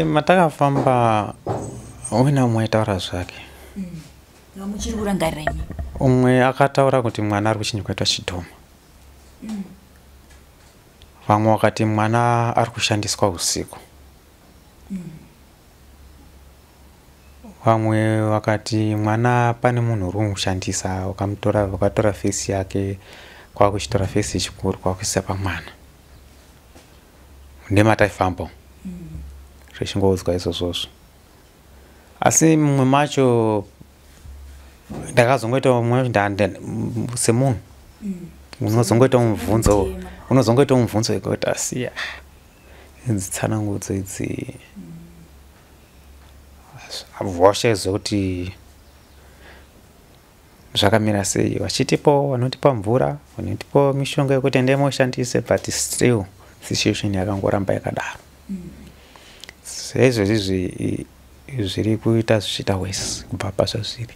Matakafamba umwe naumwe aitaura zvake. Muchiri kurangarira imi? Umwe akataura kuti mwana ari kuchinja kuitwa chidhoma. Vamwe vakati mwana ari kushandiswa usiku. Vamwe vakati mwana pane munhu uri kumushandisa, wakamutora, vakatora fesi yake kwakuchitora fesi yechikuru kwakuisa pamwana. Ndemataifamba zvechingoudzwa izvozvozvo. Asi mumwe macho ndakazongoita mumwe semunhu unozongoita mubvunzo, unozongoita mubvunzo wekuti asi idzi tsanangudzo idzi voshe kuti zvakamira sei. Vachitipo vanotipa mvura, vanotipa mishonga yekuti endai moshandise, but still situation yakangoramba yakadaro. Saizvozvi zviri kuita zvichiita worse kubva pazvazviri.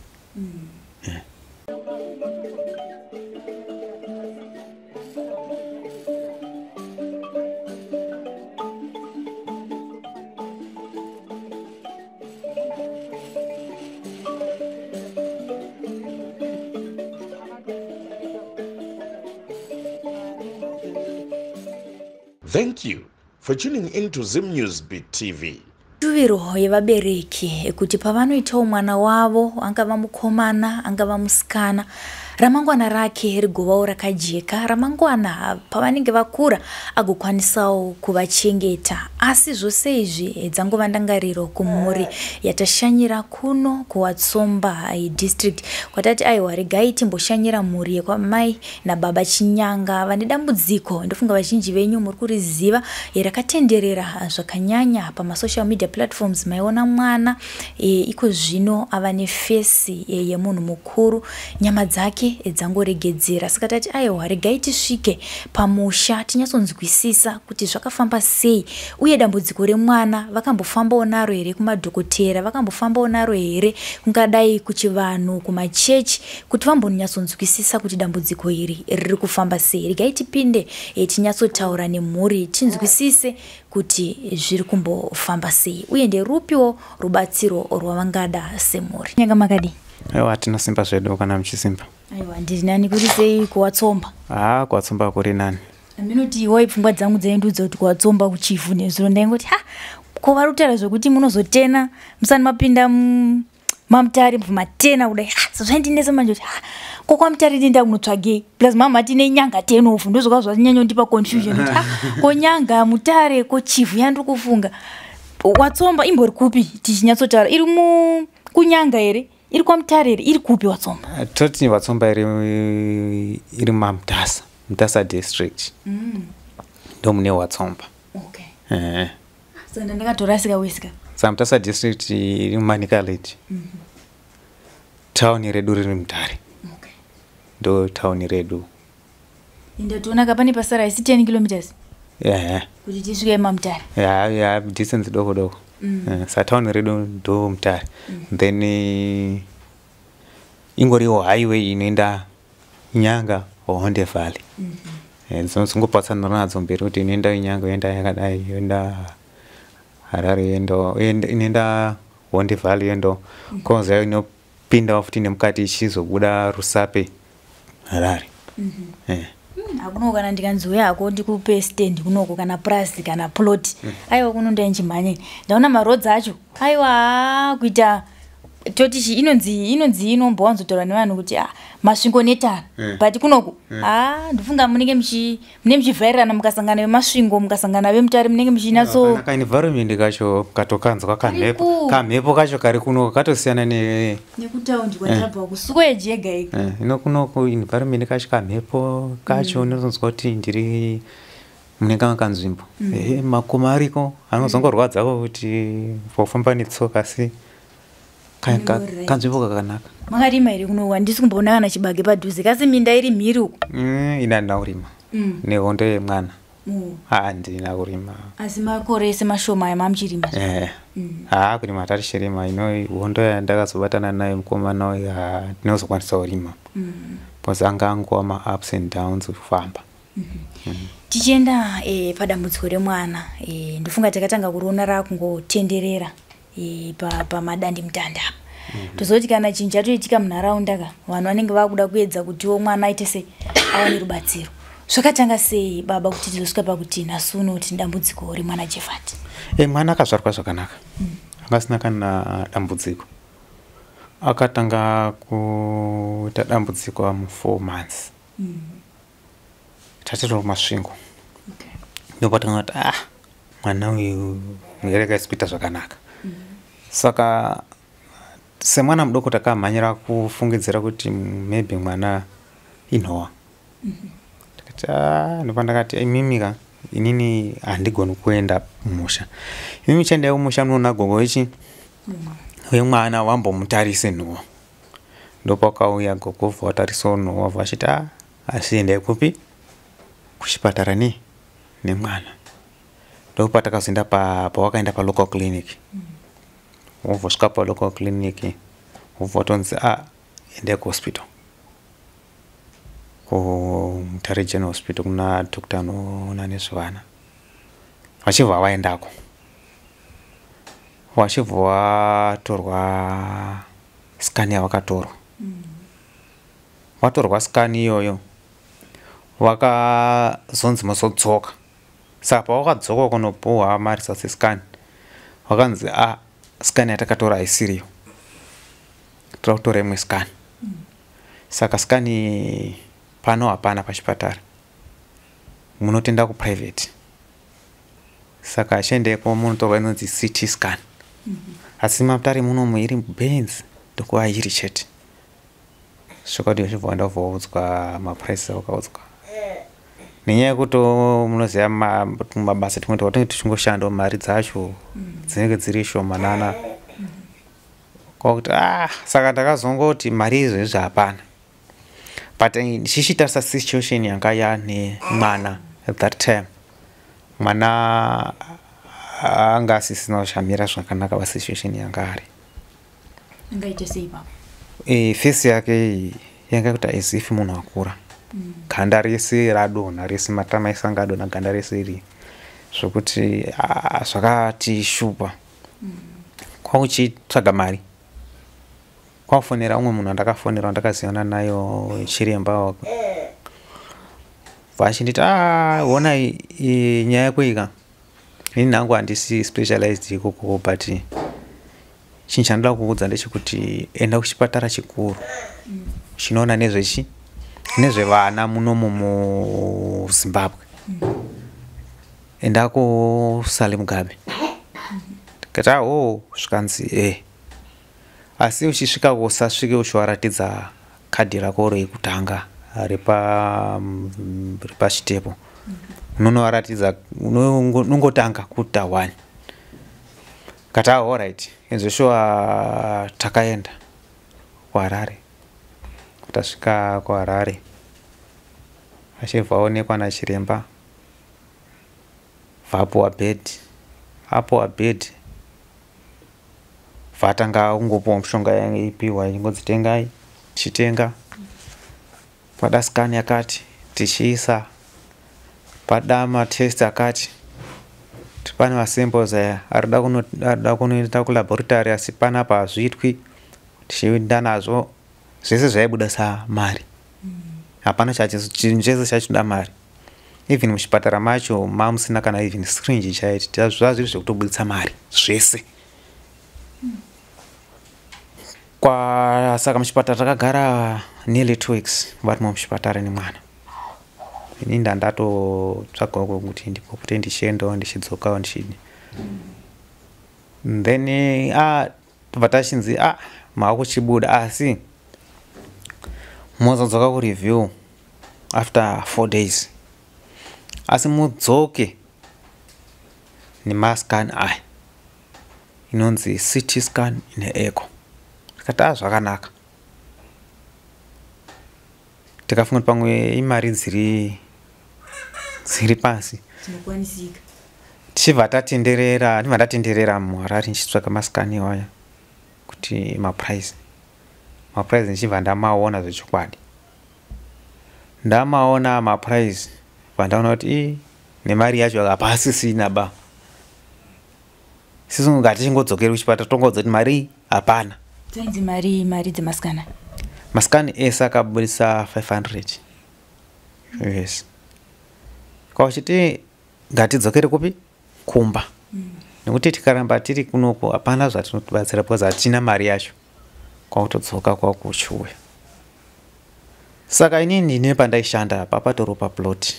Thank you for tuning in to Zim News Beat TV. Shuviro yevabereki kuti pavanoitawo mwana wavo, angava mukomana, angava musikana, ramangwana rake rigovawo rakajeka, ramangwana pavanenge vakura agokwanisawo kuvachengeta. Asi zvose izvi dzangova ndangariro kumhuri yatashanyira kuno kuWatsomba district, kwatati aiwa regai timboshanyira mhuri yekwamai nababa Chinyanga vane dambudziko. Ndofunga vazhinji venyu muri kuriziva, rakatenderera zvakanyanya pamasocial media platforms. Maiona mwana iko zvino ava nefesi yemunhu mukuru, nyama dzake dzangoregedzera. Saka tati aiwa regai tisvike pamusha tinyatsonzwisisa kuti zvakafamba sei, uye dambudziko remwana vakambofambawo naro here kumadhokotera, vakambofambawo naro here kungadai kuchivanhu, kumachechi, kuti vambonyatsonzwisisa kuti dambudziko iri riri kufamba sei. Regai tipinde tinyatsotaura nemhuri tinzwisise kuti zviri kumbofamba sei, uye nderupiwo rubatsiro rwavangada semhuri. Nyanga makadii? Aiwa, tinosimba zvedu kana muchisimba. Aiwa, ndiri nani. Kuri sei kuWatsomba? Haa, kuWatsomba kuri nani. Aminoti wai pfungwa dzangu dzaindudza kuti kuWatsomba kuChivhu. Nezuro ndaingoti ha, ko vari kutaura zvokuti munozotena musani mapinda maMutare, matena kudai. So zvaindinetsa manje kuti ko kwaMutare ndinda kunotsvagei, plus mama tine Nyanga turn-off. Ndozvaka zvanyanyondipa confusion kuti ko Nyanga, Mutare, ko Chivhu yandiri kufunga. Watsomba imbori kupi tichinyatsotaura? Iri mu kuNyanga here, iri kwaMutare here, iri kupi Watsomba? Toti Watsomba iri maMutasa, Mutasa district, ndo mune Watsomba. Okay, saka ndakatorasika wesika. Saka Mutasa district iri muManicaland, tauni redu riri Mutare. Ndo tauni redu. Ndatoonaka pane pasara isi 10 kilometers Ehe. kuti tisvike maMutare. Ya, distance doko doko. Sa tauni redu ndo Mutare, then ingoriwo highway inoenda Nyanga, Honde Valley. Dzinongopatsanura nadzo mberi kuti inoenda Nyanga, yoenda yakadai, yoenda Harare, inoenda Honde Valley, yoendo koza, inopindawo futi nemukati ichizobuda Rusape, Harare. Hakunoko kana ndikanzi uya hako ndikupe stand kunoko, kana purasi kana plot, aiwa, kuno ndainchimhanye. Ndaona maroads acho, aiwa, kuita toti chi inonzi inombowanzotaurwa nevanhu kuti Masvingo netara, but kunoku ndofunga munenge mune muchivhairirana, mukasangana veMasvingo, mukasangana veMutare, munenge muchinatso Kana kaenvironment kacho katokanzwa kamhepo. Kariku. Kamhepo kacho kari kuno katosiyana ne nekutaundi kwatabva kuSweji yega yega. Ino kunoku environment kacho, kamhepo kacho, unozonzwa kuti ndiri mune kamwe kanzvimbo. Ehe, makomo ariko anozongorwadzako kuti pofamba netsoka, asi Alright. kanzvimbo kakanaka. Makarima here kunoku? Handisi kumboona kana chibage padhuze, kasi minda iri mhiri uku. Ine handina kurima nehondo yemwana. Handina kurima. Asi makore ese mashoma aya mamuchirima? Haa, kurima tatichirima. Ino hondo yandakazobatana nayo mukomana uyu, ndinozokwanisa kurima because anga angova ma-ups and downs kufamba. Tichienda padambudziko remwana, ndofunga takatanga kuriona rakungotenderera pamadandimutande apa. Tozoti kana chinhu chatoitika munharaunda ka, vanhu vanenge vakuda kuedza kutiwo mwana aite sei, awane rubatsiro. Zvakatanga sei, baba, kuti tizosvika pakuti nhasi uno tine dambudziko remwana Jefati? Mwana akazvarwa zvakanaka, anga asina kana dambudziko. Akatanga kuita dambudziko amu4 months, tatiri kuMasvingo. Ndopatanga kuti, ah, mwana uyu mwiri kaisi kuita zvakanaka. Saka semwana mudoko takamhanyira kufungidzira kuti maybe mwana inhowa. Tikati, "Ah," ndopa ndakati, "Imimi ka, inini handigoni kuenda kumusha. Imimi chiendai kumusha, munoona gogo ichi wemwana, wambomutarise nhowa." Ndopakauya gogo, bva watarisawo nhowa, vachiti, "A, asi endai kupi? Kuchipatara nei nemwana." Ndopatakazoenda pawakaenda palocal clinic. Wobva palocal clinic, wobva watonzi, "A, endai kuhospital, kuMutare General Hospital, kuna doctor anoona nezvevana." Vachibva vaendako, vachibva vatorwa scan. Yavakatorwa, vatorwa scan iyoyo, vakazonzi muzodzoka. Saka pavakadzoka kunopuhwa maresults escan, vakanzi, "A, scan yatakatora haisiriyo, toda kutora imwe scan." Saka scan pano hapana pachipatara, munotoenda kuprivate. Saka achiendeko munotorwa inonzi CT scan, asi maMutare munomu iri benzi ndokuvairi chete. Chokwadi uchibva waenda, ubva waudzwa maprice awakaudzwa, nenyaya yekuti munoziva mabasa timwe twatinge tichingoshandawo, mari dzacho dzinenge dziri shomanana, kwakuti, ah, saka ndakazongoti mari izvezvi hapana. But ndichichitarisa situation yanga yane mwana at that time, mwana anga asisina kushamira zvakanaka pasituation yanga ari. Angaite sei, baba? Face yake yanga kuti as if munhu akura. Ganda rese radonha rese, matama ese anga adonha, ganda rese iri, zvokuti, ah, zvakatishupa. Kwakuchitsvaga mari, kwakufonera umwe munhu wandakafonera, wandakazivana nayo, chiremba, vachinditi, "Ah, ona nyaya yako ika, ini hangu handisi specialized ikoko, but chinhu chandoda kuudza ndechekuti enda kuchipatara chikuru chinoona nezvechi nezvevana munomu muZimbabwe. Enda kuSally Mugabe." Ndikati, "Aho." Zvikanzi, "E, asi uchisvika usasvike uchiwaratidza kadhi rako rekutanga repachitepo. Unonovaratidza unongotanga kuta one." Kati, "Ah, alright." Enzoshuwa takaenda kuHarare. Tasvika kuHarare, achibva aonekwa nachiremba, vapuwa bed. Apuwa bed, vatanga kungopuwa mishonga yaipiwa, ingonzi tengai, tichitenga. Pada scan yakati, tichiisa. Pada matest akati, pane masamples aya arida kunoenda kulaboratory, asi panapa hazviitwi, tichienda nazvo. Zvese zvaibuda samari, hapana chinhu chese chachinoda mari. Even muchipatara macho mamusina kana even syringe chaiti, zva zviri zvekutobuditsa mari zvese. Kwa saka muchipatara takagara nearly 2 weeks varimo muchipatara nemwana. Ini ndandatotsvagawo kuti ndipote ndichiendawo, ndichidzokawo, ndichidi. Then, ah, tobva tachinzi, "Ah, maakuchibuda, asi mozodzoka kureview after 4 days, asi mudzoke nemascan aya, inonzi CT scan neecho." Tikati, "A, zvakanaka." Tikafunga kuti pamwe imari dziri pasi. Dzinokwanisika. Tichibva tatenderera, ndibva ndatenderera muHarare ndichitsvaka mascan iwaya kuti maprice. Ndichibva ndamaona zvechokwadi, ndamaona maprice, bva ndaona kuti i Nemari yacho hapasisina ba. Sisu ngatichingodzokeri kuchipatara, tongodza kuti mari hapana. Dzainzi mari, mari dzemasikana? Masikani ese akabudisa 500 US. Kwauchiti ngatidzokere kupi? Kumba. Nekuti tikaramba tiri kunoko hapana zvatinotibatsira, because hatina mari yacho. Kwakutodzoka kwakuchiuya. Saka inini ndine pandaishanda papatoriwo paplot.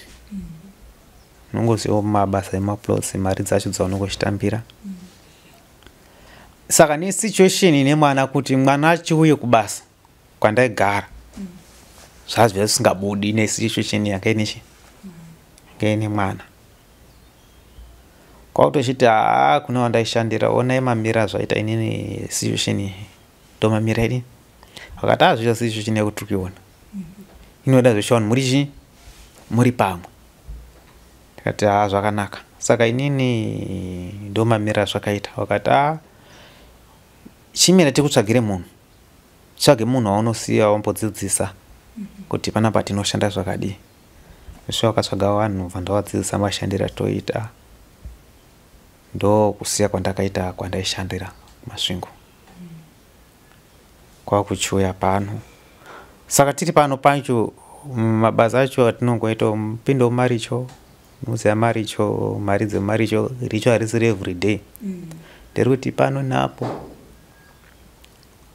Unongozivawo mabasa emaplots, mari dzacho dzaunongochitambira. Saka nesituation ine mwana, kuti mwana achiuye kubasa kwandaigara, zvazviva zvisingabudi nesituation yanga inechi, yanga ine mwana. Kwakutochiti haa, kune wandaishandira, onai mamira zvaita inini situation iyi, ndomamira idini. Vakati azviita situation yekuti tiri kuiona inoda zveshaoni muri chii, muri pamwe. Ndikati haa, zvakanaka. Saka inini ndomamira zvakaita. Vakati haa, chimira tikutsvagire munhu, tsvage munhu waunosiya wambodzidzisa kuti panapa tinoshanda zvakadii. Svika wakatsvaga vanhu, bva ndavadzidzisa mashandiro atoita. Ndokusiya kwandakaita kwandaishandira Masvingo, kwakuchiuya pano. Saka tiri pano pacho, mabasa acho atinongoita, pindawo maricho, unoziva maricho, mari dzemaricho, richo harisiri everyday, nderekuti pano napo.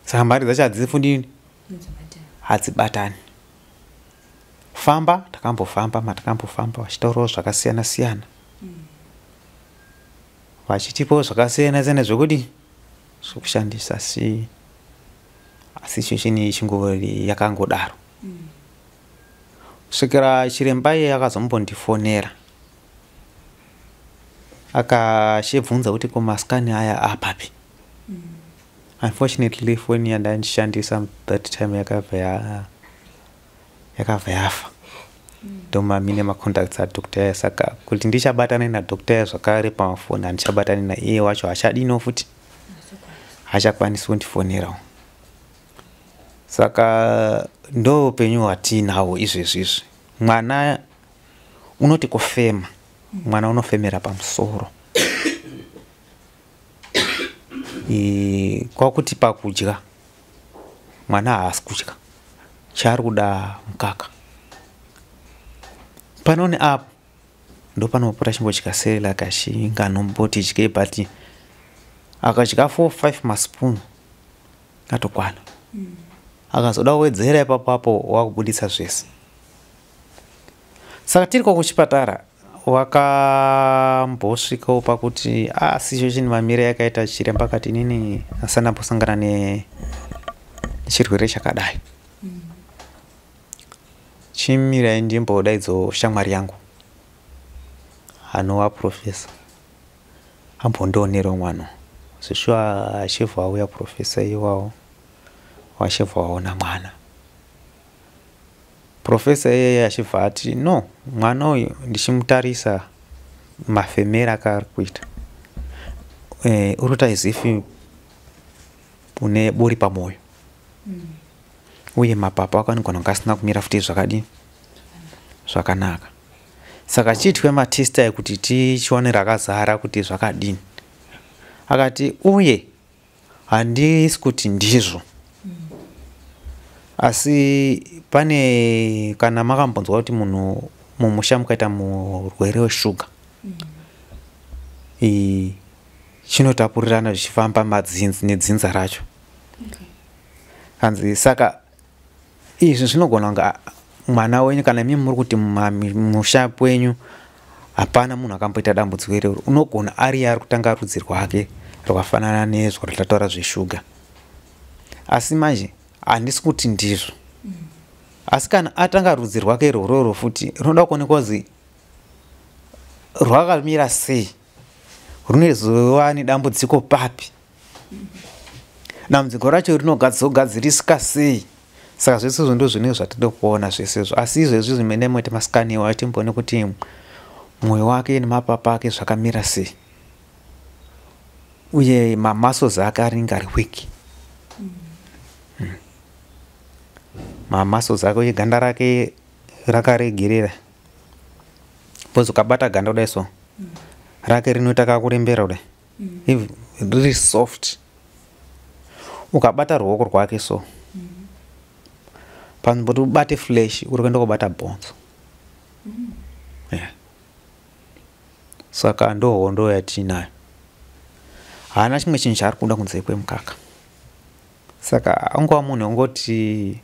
Saka mari dzacho hadzifundini, hadzibatani. Famba takambofamba, matakambofamba vachitaurawo zvakasiyana siyana, vachitipawo zvakasiyana siyana zvekuti zvokushandisa, si asi situation ichingori yakangodaro kusvikira chiremba iye akazombondifonera akachibvunza kuti ko masikani aya apapi. Unfortunately foni yandandishandisa that time yakabva yafa, ndomamine macontacts adoctor aya. Saka kuti ndichabatane nadoctor aya zvakare pamafoni, handichabatani naiye wacho, hachadino futi, haachakwanisi kundifonerawo. Saka ndo upenyu hwatiinahwo izvezvi izvi. Mwana unoti kufema, mwana unofemera pamusoro. Kwakuti pakudya mwana haasi kudya, chaari kuda mukaka. Pano neapo ndopanopota chimbodya Cerelac, achinganomboti dyei, but akadya 4 5 maspoon atokwana. Akazoda kuwedzera ipapo wakubudisa zvese. Saka tiri kuchipatara wakambosvikawo pakuti ah, situation mamire yakaita, chiremba akati inini asandambosangana nechirwere chakadai, chimirai ndimbodaidzawo shamwari yangu anova professor ambondionerawo mwana. Zveshuwa achibva auya professor iwawo, wachibva waona mwana. Professor iyeye achibva ati no, mwana uyu ndichimutarisa mafemero akaari kuita, uri kuita as if une buri pamwoyo, uye mapapu ako anogona kunge asina kumira futi zvakadii, zvakanaka. Saka chiitwe matest ekuti tichione rakazara kuti zvakadini. Akati uye handisi kuti ndizvo, asi pane kana makambonzwa kuti munhu mumusha mukaita murwere weshuga, chinotapurirana zvichifamba madzinzi nedzinza racho. Hanzi saka izvi zvinogona kunge mwana wenyu, kana imi muri kuti musha wenyu hapana munhu akamboita dambudziko iroro, unogona ariye ari kutanga rudzi rwake rwakafanana nezvatataura zveshuga. Asi manje handisi kuti ndizvo, asi kana atanga rudzi rwake irwororo futi runoda kuonekwa kuzi rwakamira sei, runezova nedambudziko papi, dambudziko racho rinogadzirisika sei. Saka zvese izvo ndo zvinenge zvatida kuona zvese izvo. Asi izvezvi zvimene moita masikaniwa atimboone kuti mwoyo wake nemapapu ake zvakamira sei, uye mamuscles ake anenge ari weak, Mamuscles ake uye ganda rake rakaregerera. Because ukabata ganda kudai so, rake rinoita kakurembera kudai, riri soft. Ukabata ruoko rwake so, panzvimbo kuti ubate flesh, uri kuenda kubata bhonzo. Yeah. Saka ndo hondo yatinayo. Haana chimwe chinhu chaari kuda kunze kwemukaka. Saka angova munhu ungoti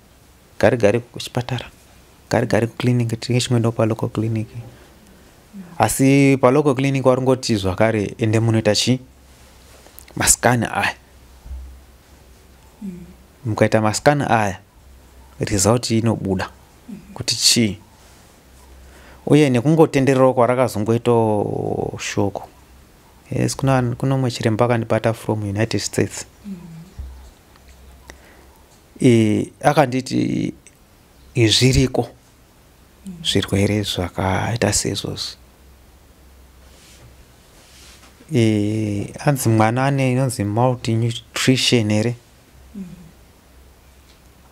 gari gari kuchipatara, gari gari kuclinic, tinge chimboendawo palocal clinic. Asi palocal clinic varingoti zvakare ende munoita chi mascan aya. Mukaita mascan aya, result inobuda kuti chii. Uye nekungotendererawo kwarakazongoitawo shoko. Yes, kuna mumwe chiremba akandibata from United States. Akanditi zviriko zvirwere zvakaita seizvozvo. Anzi mwana ane inonzi malnutrition here,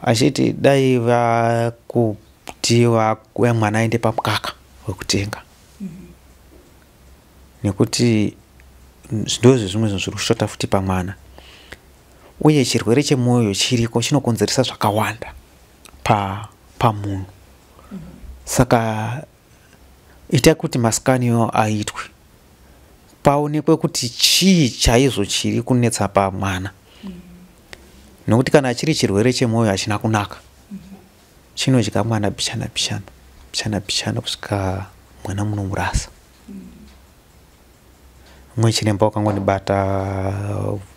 achiti dai vakuti mwana aende pamukaka wekutenga, nekuti ndozvezvimwe zvinhu zviri kushota futi pamwana. Uye chirwere chemwoyo chiriko, chinokonzeresa zvakawanda pamunhu. Saka ita kuti masikaniyo aitwe, paonekwe kuti chii chaizvo chiri kunetsa pamwana. Nokuti kana chiri chirwere chemwoyo hachina kunaka, chinodya mwana bichana bichana bichana bichana kusvika mwana munomurasa. Mumwe chiremba wakangondibata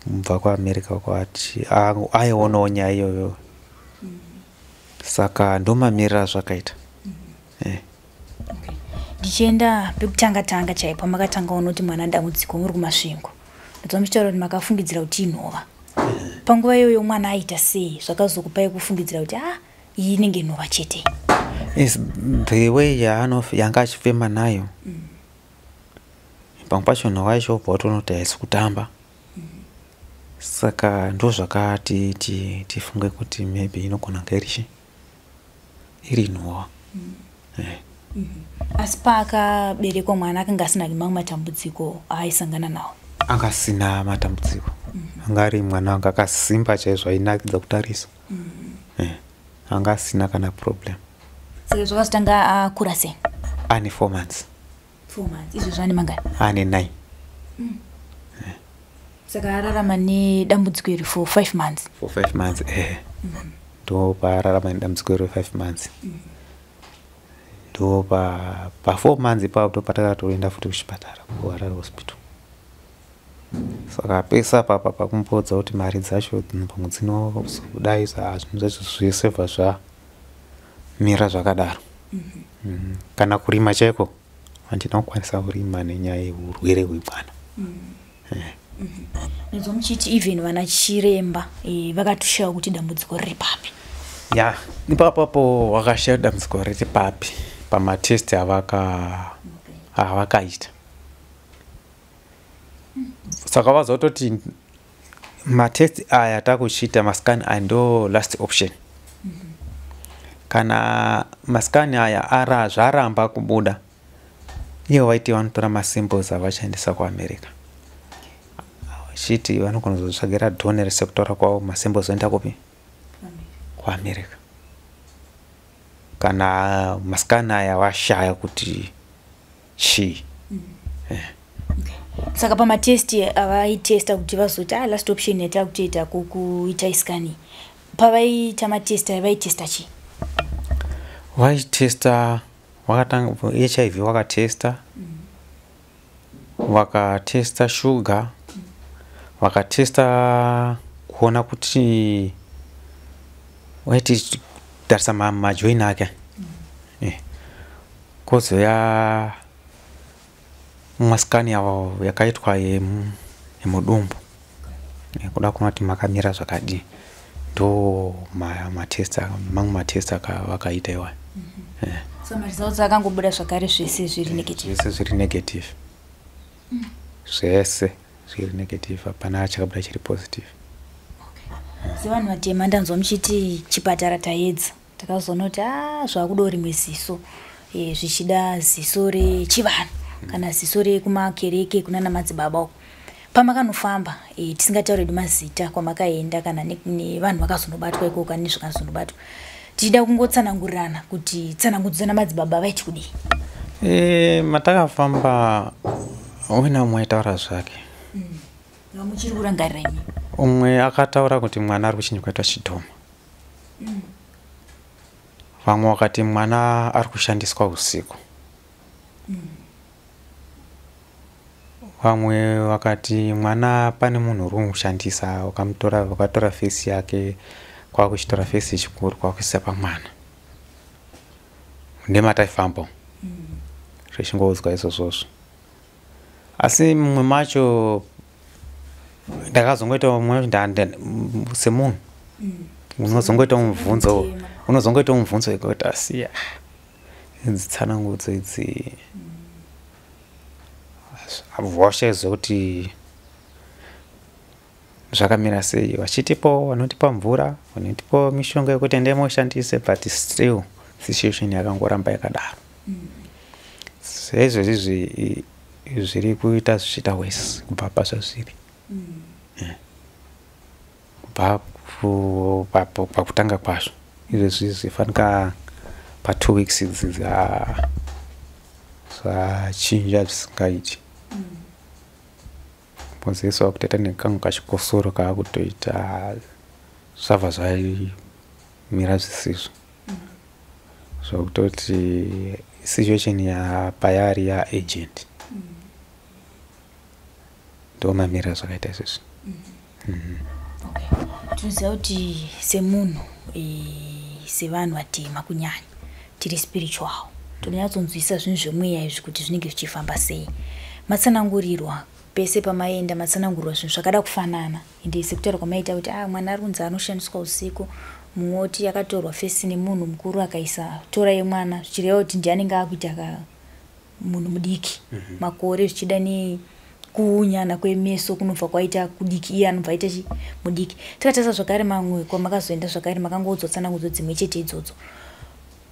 kubva kuAmerica kwati aionawo nyaya iyoyo. Saka ndomamirira zvakaita. Ndichienda pekutanga tanga chaipo makatanga unoti mwana dambudziko muri kuMasvingo, ndinzwa muchitaura kuti makafungidzira kuti inhova. Panguva iyoyo mwana aita sei zvakazokupai kufungidzira kuti iyi inenge nhova chete? Is the way yanga achifema nayo. Pamwe pacho nhova yacho wobva watoona kuti haisi kutamba. Saka ndozvakati tifunge kuti maybe inogona kunge iri iri nhova. Asi paakaberekwa mwana akanga asina mamwe matambudziko aaisangana nawo? Anga asina matambudziko. Anga ari mwana anga akasimba chaizvo, ainakidza kutarisa. Anga asina kana problem. Saka zvakazotanga akura sei? Ane 4 months. 4 months. Izvo zvane mangani? Ane 9. Saka ararama nedambudziko iri for 5 months? For 5 months, eh. Ndo paararama nedambudziko iri 5 months. Ndo pa 4 months ipapo ndo patakatoenda futi kuchipatara, kuHarare Hospital. Saka pese papa pakumbodza kuti mari dzacho pamwe dzinozodai, zvinhu zvacho zvese bva zvamira zvakadaro. Kana kurima chaiko handina kukwanisa kurima nenyaya yeurwere hwemwana. Nezvo muchiti even vana chiremba vakatoshayiwa kuti dambudziko riri papi? Ya, ipapapo wakashaya dambudziko riri papi pamatest avakaita. Saka vazototi matest aya takuchiita, mascan aya ndo last option. Kana mascan aya zvaramba kubuda, ivo vaiti vanotora masamples avachaendesa kuAmerica, vachiti vanogona kuzotsvagira donor sekutaura kwavo, masamples oenda kupi? KuAmerica. Kana mascan aya vashaya kuti chii. Saka pamatest avaitesta kuti vazoti last option yatakutoita kuita scan, pavaiita matest aya vaitesta chii? Vaitesta, vakatanga HIV, vakatesta, vakatesta shuga, vakatesta kuona kuti waiti tarisa majoin ake. Kozoya mascan yavo yakaitwa yemudumbu, kuda kuona kuti makamira zvakadii. Ndo matest, mamwe matest vakaita iwayo. So maresults akangobuda zvakare zvese zviri negative? Zvese zviri negative, zvese zviri negative, hapana chakabuda chiri positive. Sevanhu vatema ndanzwa muchiti chipatara taedza, takazoona kuti zvakudawo rimwe ziso. Zvichida ziso rechivanhu kana ziso rekumakereke kunana madzibaba uko pamakanofamba, tisingatauri hedu mazita kwamakaenda kana nevanhu vakazonobatwa ikoko kana nezvakazonobatwa, tichida kungotsanangurirana kuti tsanangudzo namadzibaba vaiti kudii. Matakafamba, umwe naumwe aitaura zvake. Muchiri kurangarira imi? Umwe akataura kuti mwana ari kuchinja kuitwa chidhoma. Vamwe vakati mwana ari kushandiswa usiku. Vamwe vakati mwana pane munhu uri kumushandisa, wakamutora, vakatora face yake, kwakuchitora face yechikuru kwakuisa pamwana. Ndemataifamba zvechingoudzwa izvozvozvo, asi mumwe macho ndakazongoita mumwe semunhu unozongoita mubvunzo, unozongoita mubvunzo wekuti asi idzi tsanangudzo idzi voshaizwa kuti zvakamira sei. Vachitipo, vanotipa mvura, vanotipa mishonga yekuti endai moshandise, but still situation yakangoramba yakadaro. Saizvozvizvi zviri kuita zvichiita worse kubva pazvazviri kubva pakutanga kwazvo. Izvezvi zvifanika pa2 weeks idzi zvachinja zvisingaiti. Mozisi wakutoita nekangu kachikosoro kaakutoita, zvabva zvaimira zvisizvo, zvokutoti situation yapayari yaurgent. Ndo mamiriro zvakaita izvezvi. Okay. Tinoziva kuti semunhu, sevanhu vatema kunyanya, tiri spiritual, tinonyatsonzwisa zvinhu zvemweya izvi kuti zvinenge zvichifamba sei. Matsanangurirwa pese pamaenda, matsanangurirwa zvinhu zvakada kufanana. Ende sekutaura kwamaita kuti mwana ari kunzi anoshandiswa usiku, mumwe oti akatorwa face nemunhu mukuru akaisa tora yemwana, zvichireva kuti ndiye anenge akuita munhu mudiki makore, zvichida nekuunyana kwemeso kunobva kwaita kudiki, iye anobva aita chi mudiki. Tikatarisa zvakare mamwe kwamakazoenda zvakare, makangoudzwa tsanangudzo dzimwe chete idzodzo.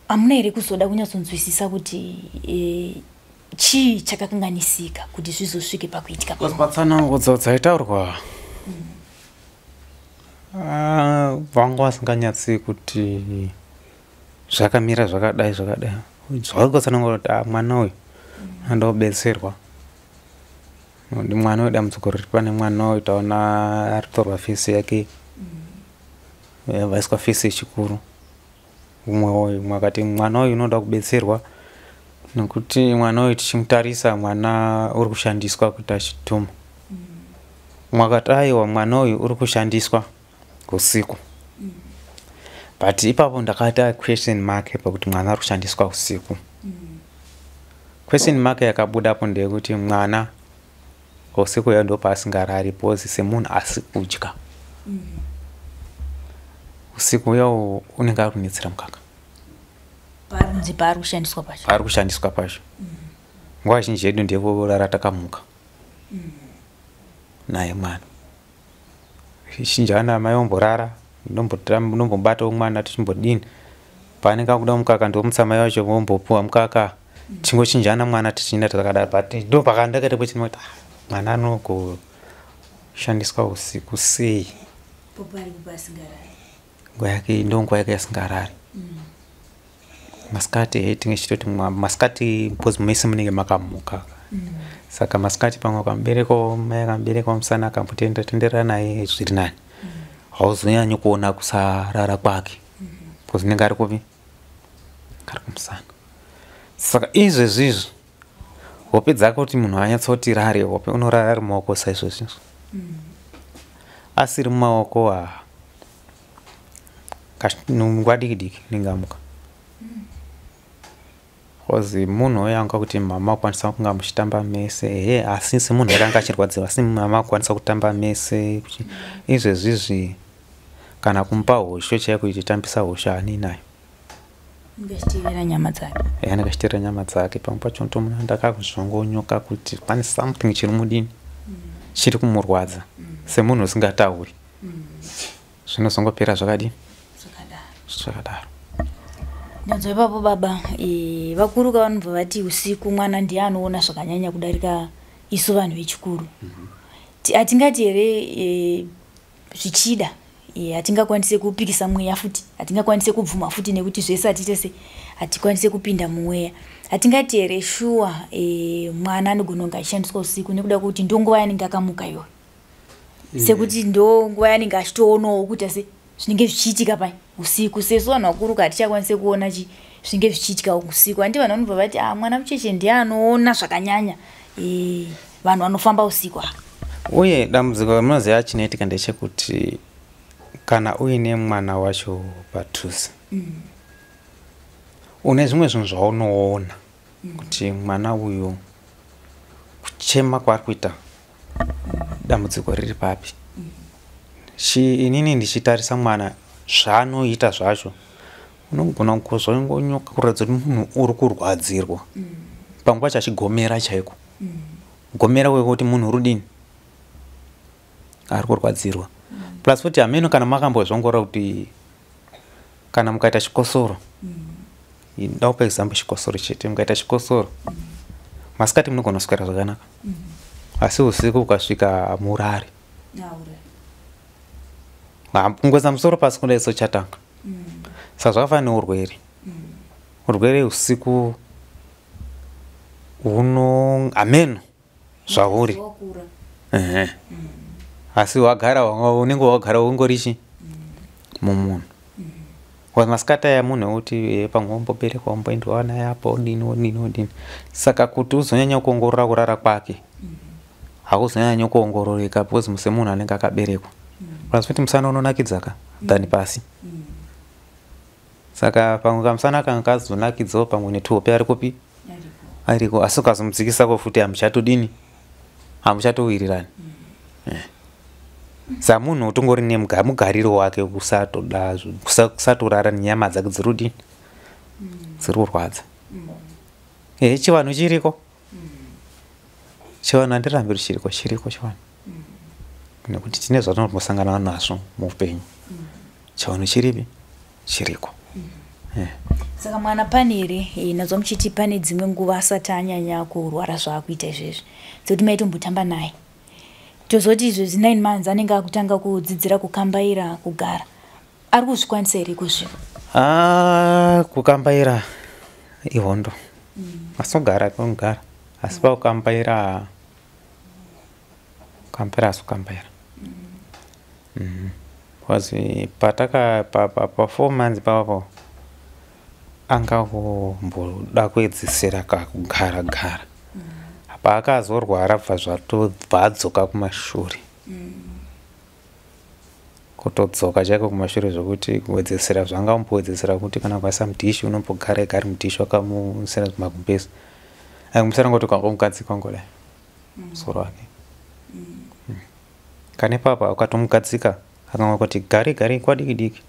Hamuna here kuzoda kunyatsonzwisisa kuti chii chakakanganisika kuti zvizosvike pakuitika? Patsanangudzo dzaitaurwa, vanga vasinganyatsi kuti zvakamira zvakadai zvakadai. Zvakangotsanangura kuti mwana uyu andobetserwa, mwana uyu dambudziko riri pane mwana uyu, taona aritorwa face yake, vaiswa face yechikuru. Umwe uyu, umwe akati mwana uyu unoda kubetserwa nekuti mwana uyu tichimutarisa, mwana uri kushandiswa kuti achituma. Umwe akati aiwa, mwana uyu uri kushandiswa usiku. But ipapo ndakaita question mark pakuti mwana ari kushandiswa usiku. Question mark yakabudapo ndeyekuti mwana usiku uya ndopaasingarari, because semunhu asi kudya usiku uya unenge ari kunetsera mukaka. Paari paari kushandiswa pacho. Paari kushandiswa pacho, nguva zhinji yedu ndevorara takamuka naye mwana. Zhinji ana mai omborara, ndombobatawo mwana tichimbodini, paanenge akuda mukaka ndomutsa mai vacho vombopuwa mukaka, tichingochinjana mwana tichienda takadaro. But ndo pakandakaita question kuti mwana anogoshandiswa usiku sei? Nguva yake ndo nguva yake yasingarari. Masikati he tinge tichitoti masikati, because mese munenge makamuka, saka masikati pamwe ukamuberekawo, mai akamuberekawo musana, akambotendera tenderera naye zviri nani, hauzonyanyi kuona kusarara kwake because unenge ari kupi? Ari kumusana. Saka izvezvizvi hope dzake, kuti munhu anyatsoti rare hope, unorara ari mumaoko saizvozvizvo. Asiri mumaoko, nguva diki diki unenge amuka, because munhu uyo anga kuti mama akwanisa kunga muchitamba mese he, asi semunhu akanga achirwadziwa, asi mama akwanisa kutamba mese. Izvezvizvi kana kumupa hosho chaiko, ichitambisa hosho haani nayo. Anenge nyama dzake. Anenge achiteerera nyama dzake. Pamwe pacho unotomuona ndakazvongonyoka kuti pane something chiri mudini, chiri kumurwadza, semunhu usingatauri. Zvinozongopera zvakadini? Zvakadaro. Nyanzwa ipapo baba, vakuru kavanobva vati usiku mwana ndiye anoona zvakanyanya kudarika isu vanhu vechikuru. Hatingati here zvichida hatingakwanise kupikisa mweya futi, hatingakwanise kubvuma futi nekuti zvese hatitese hatikwanise kupinda mumweya. Hatingati here shuwa mwana anogona kunge achishandiswa usiku nekuda kwekuti ndo nguva yanenge akamuka iyoyo, sekuti ndo nguva yanenge achitoonawo kuti ase zvinenge zvichiitika pai usiku. Sesu vanhu vakuru hatichakwanise kuona zvinenge zvichiitika usiku. Handi vanhu vanobva vati mwana mucheche ndiye anoona zvakanyanya, vanhu vanofamba usiku ava. Uye dambudziko ramunoziva chinoitika ndechekuti kana uine mwana wacho padhuze, une zvimwe zvinhu zvaunoona kuti mwana uyu kuchema kwaari kuita dambudziko riri papi. Inini ndichitarisa mwana zvaanoita zvacho, unogona kuzongonyoka kuratidza kuti munhu uri kurwadzirwa. Pamwe pacho achigomera chaiko, gomera kwekuti munhu uri ari kurwadzirwa. Plus futi hameno kana makambozvongorora kuti kana mukaita chikosoro, ndakupa example chikosoro chete, mukaita chikosoro masikati munogona kuswera zvakanaka, asi usiku ukasvika murari kungoisa musoro pasi kudai sochatanga. Saka zvakafanana neurwere. Urwere usiku huno hameno zvauri, asi wagara unenge wagara ungorichi mumunhu. Masikati aya munhu ekuti pamwe womboberekwa womboendwa naye apo odini odini odini. Saka kuti uzonyanya kuongorora kurara kwake hakuzonyanya kuongororeka because semunhu anenge akaberekwa. Plus futi musana unonakidzaka than pasi. Saka pamwe kamusana kanga kazonakidzawo pamwe netuhope ari kupi ariko, asi ukazomudzikisako futi hamuchatodini, hamuchatowirirani. Saka munhu utongori nemugariro wake kusatoda kusatorara nenyama dzake dziri kudini, dziri kurwadza. Chivanhu chiriko, chivanhu handirambi chiriko, chiriko chivanhu, nekuti tine zvatinombosangana nazvo muupenyu. Chivanhu chiripi, chiriko. Saka mwana pane here nazwa muchiti pane dzimwe nguva asati anyanya kurwara zvaakuita izvezvi dzekuti maitombotamba naye, tozoti izvezvi 9 months anenge akutanga kudzidzira kukambaira, kugara, ari kuzvikwanisa here kuzvino? Kukambaira ihondo, asi kugara kugara, asi pakukambaira kukambaira asi kukambaira. Because pataka pa 4 months papo anga kumboda kuedzesera kakugara gara, paakazorwara bva zvatobva adzoka kumashure, kutodzoka chaiko kumashure zvokuti kuwedzesera zvanga umbowedzesera kuti kana ukaisa mudhishi unombogara ega ari mudhishi wakamusera magumbezi, akumusera ngoti ukangomugadzika ngodai musoro wake. Kana ipapa ukatomugadzika akanga kuti gare gare kwadiki diki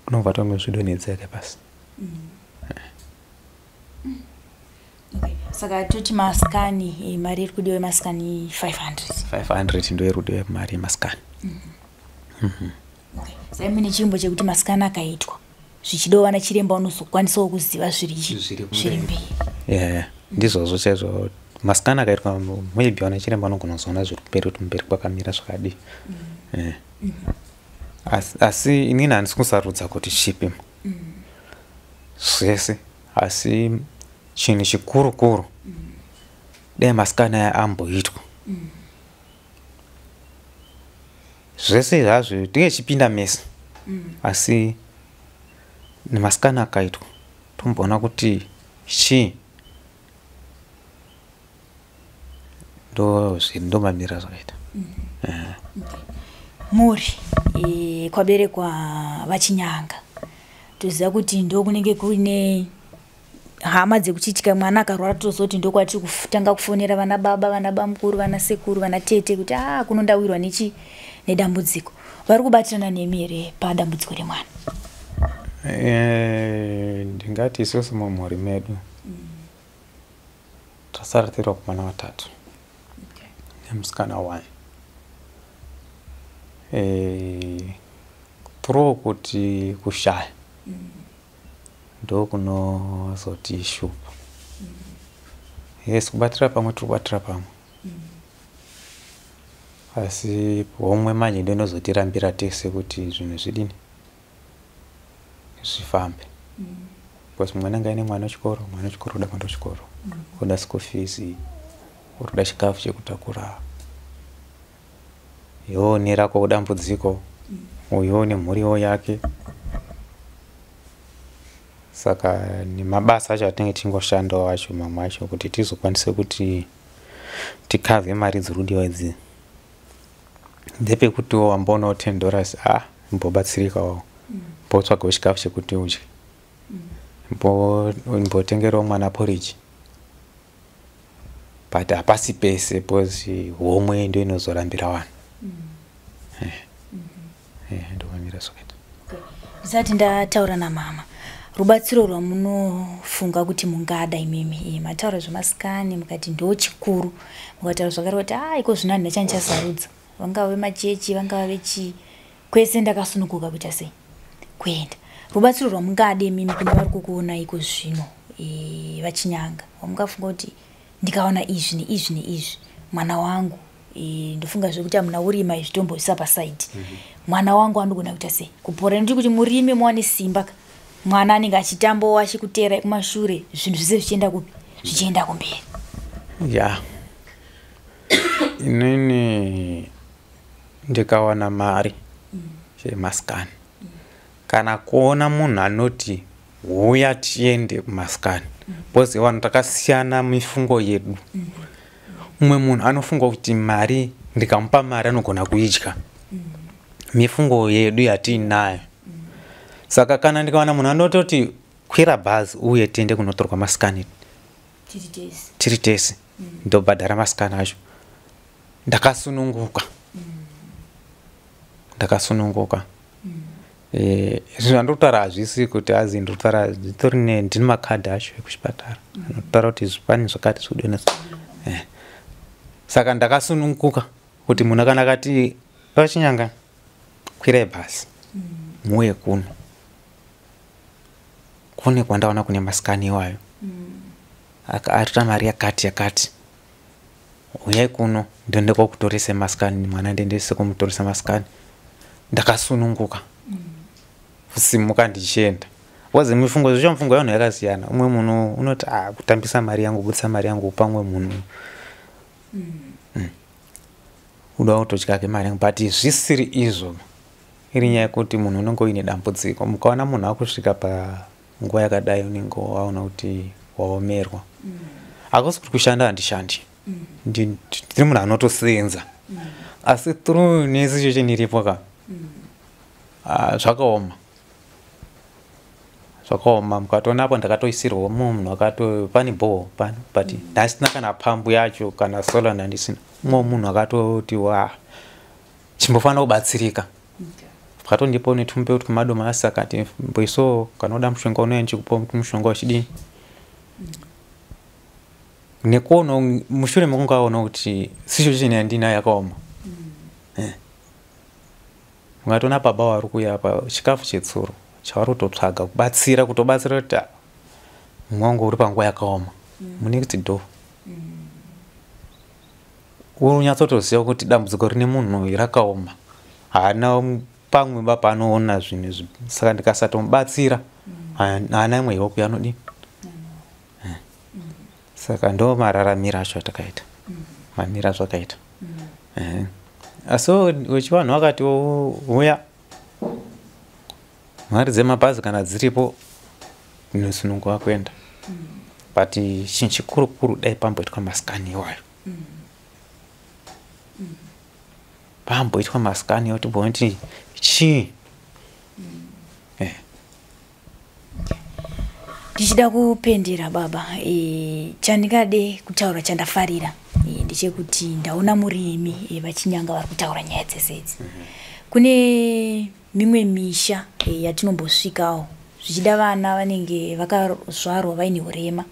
unobva tongozvidonhedzeka pasi. Okay. Saka toti maskani, mari iri kudiwa yemaskani 500. 500 ndo iri kudiwa mari yemaskani. Okay. Saka mune chimbo chekuti maskani akaitwa zvichidiwa vana chiremba vanozokwanisawo kuziva zviri mberi. Yeah, ndizvozvo chaizvo. Maskani akaitwa maybe vana chiremba vanogona kuzoona zviri kumberi kuti mberi kwakamira zvakadii. Asi inini handisi kusarudza kuti chipi zvese, asi chinhu chikuru kuru dai maskani aya amboitwa zvese zvazvo tinge chipinda mese, asi nemaskani akaitwa tomboona kuti chii ndo mamiriro zvakaita. Muri kwaberekwa vachinyanga, toziva kuti ndo kunenge kuine hama dzekuchiitika mwana akarwara, tozoti ndokwatiri kutanga kufonera vana baba, vana bamukuru, vana sekuru, vana tete kuti kunondawirwa nedambudziko. Vari kubatirana nemi here padambudziko remwana? Ndingati isusu mumhuri medu tasara tiri vakomana vatatu nemusikana 1. Through kuti kushaya Ndokunozotishupa. Yes, kubatira pamwe, tiri kubatira pamwe, asi homwe manje ndo inozotirambira tese kuti zvinhu zvidini, zvifambe, because mwana anga aine mwana wechikoro, mwana wechikoro kuda kuenda kuchikoro, kuda school fees, uri kuda chikafu chekutakura, iwewo nerako dambudziko, uyuwo nemhuriwo yake. Saka nemabasa acho atinenge tichingoshandawo acho, mamwe acho kuti tizokwanise kuti tikavhe mari dziri kudiwa idzi, ndepekutiwo wamboonawo $10, ah, mbobatsirikawo, mbotsvagawo chikafu chekuti udye, mbotengerawo mwana porridge. But hapasi pese, because homwe ndo inozorambira vanhu. Ndomamira zvakaita. Ndisati ndataura namama, rubatsiro rwamunofunga kuti mungada imimi, mataura zvemascan, mukati ndo chikuru, mukataura zvakare kuti a iko zvino handina chandichasarudza, vangava vemachechi, vangava vechii, kwese ndakasununguka kuita sei, kuenda. Rubatsiro rwamungade imimi kune vari kukuona iko zvino, vachinyanga, wamungafunga kuti ndikaona izvi neizvi neizvi, mwana wangu, ndofunga zvekuti hamuna urima izvi, tomboisa paside, mwana wangu anogona kuita sei, kupora? Nekuti kuti murime muwane simba ka, mwana anenge achitambawo achikuteerai kumashure, zvinhu zvese zvichienda kupi, zvichienda kumberi. Ya, inini ndikawana mari yemascan, kana kuona munhu anoti huya tiende kumascan, because vanhu takasiyana mifungo yedu. Umwe munhu anofunga kuti mari, ndikamupa mari anogona kuidya. Mifungo yedu yatiinayo. Saka kana ndikawana munhu anototi kwira bhazi uye tiende kunotorwa mascan tiri tese, ndobhadhara mascan acho, ndakasununguka, ndakasununguka. Zvinhu zvandiri kutaura hazvisi kuti azi ndiri kutaura, zvitori ndine makadhi acho ekuchipatara anotaura kuti pane zvakati zvikudiwa. Saka ndakasununguka kuti munhu kana akati vachinyanga kwirai bhasi muuye kuno, kune kwandaona kune mascan iwayo, arita mari yakati yakati, uyai kuno ndiende kokutorese mascan mwana, ndiendese kumutoresa mascan, ndakasununguka kusimuka ndichienda, because mifungo zvicho, mifungo yevanhu yakasiyana. Umwe munhu unoti ah, kutambisa mari yangu, kubudisa mari yangu pamwe munhu uda kutotyake mari yangu. But zvisiri izvo, iri nyaya yekuti munhu unenge uine dambudziko. Mukaona munhu akusvika panguva yakadai, unenge waona kuti waomerwa. Hakusi kuti kushanda handishandi, ndiri munhu anotosenza, asi through nesituation iripo ka, ah, zvakaoma, zvakaoma. Mukatoona apo ndakatoisirwawo mumwe munhu akato pane borehole pano, but ndasina kana pambu yacho, kana solar ndandisina. Mumwe munhu akatoti wa chimbofanira kubatsirika, akatondipawo netumbeu twemadomasi, akati mboiso kana uda mushonga unouya ndichikupa mushonga uchidini. Nekuona mushure mekunge aona kuti situation yandinayo yakaoma. Mukatoona baba vari kuuya apa, chikafu chetsuro chavari kutotsvaga, kubatsira, kutobatsira kuti ah, mumwe wangu uri panguva yakaoma munext door, unyatsotoziva kuti dambudziko rine munhu uyu rakaoma, haana pamwe ba paanoona zvinhu izvi. Saka ndikasatomubatsira, haana imwe hope yaanodini. Saka ndo mararamiro acho atakaita, mamiro azvakaita. Asi wechivanhu vakati uya mari dzemabhazi kana dziripo, ndinosununguka kuenda. But chinhu chikuru kuru, dai pamboitwa mascan iwayo, pamboitwa mascan iwayo, timboona kuti chii. Ndichida kupendera baba, chandingade kutaura chandafarira ndechekuti ndaona murimi, vachinyanga vari kutaura nyaya dzese idzi. Kune mimwe misha yatinombosvikawo, zvichida vana vanenge vakazvarwa vaine urema,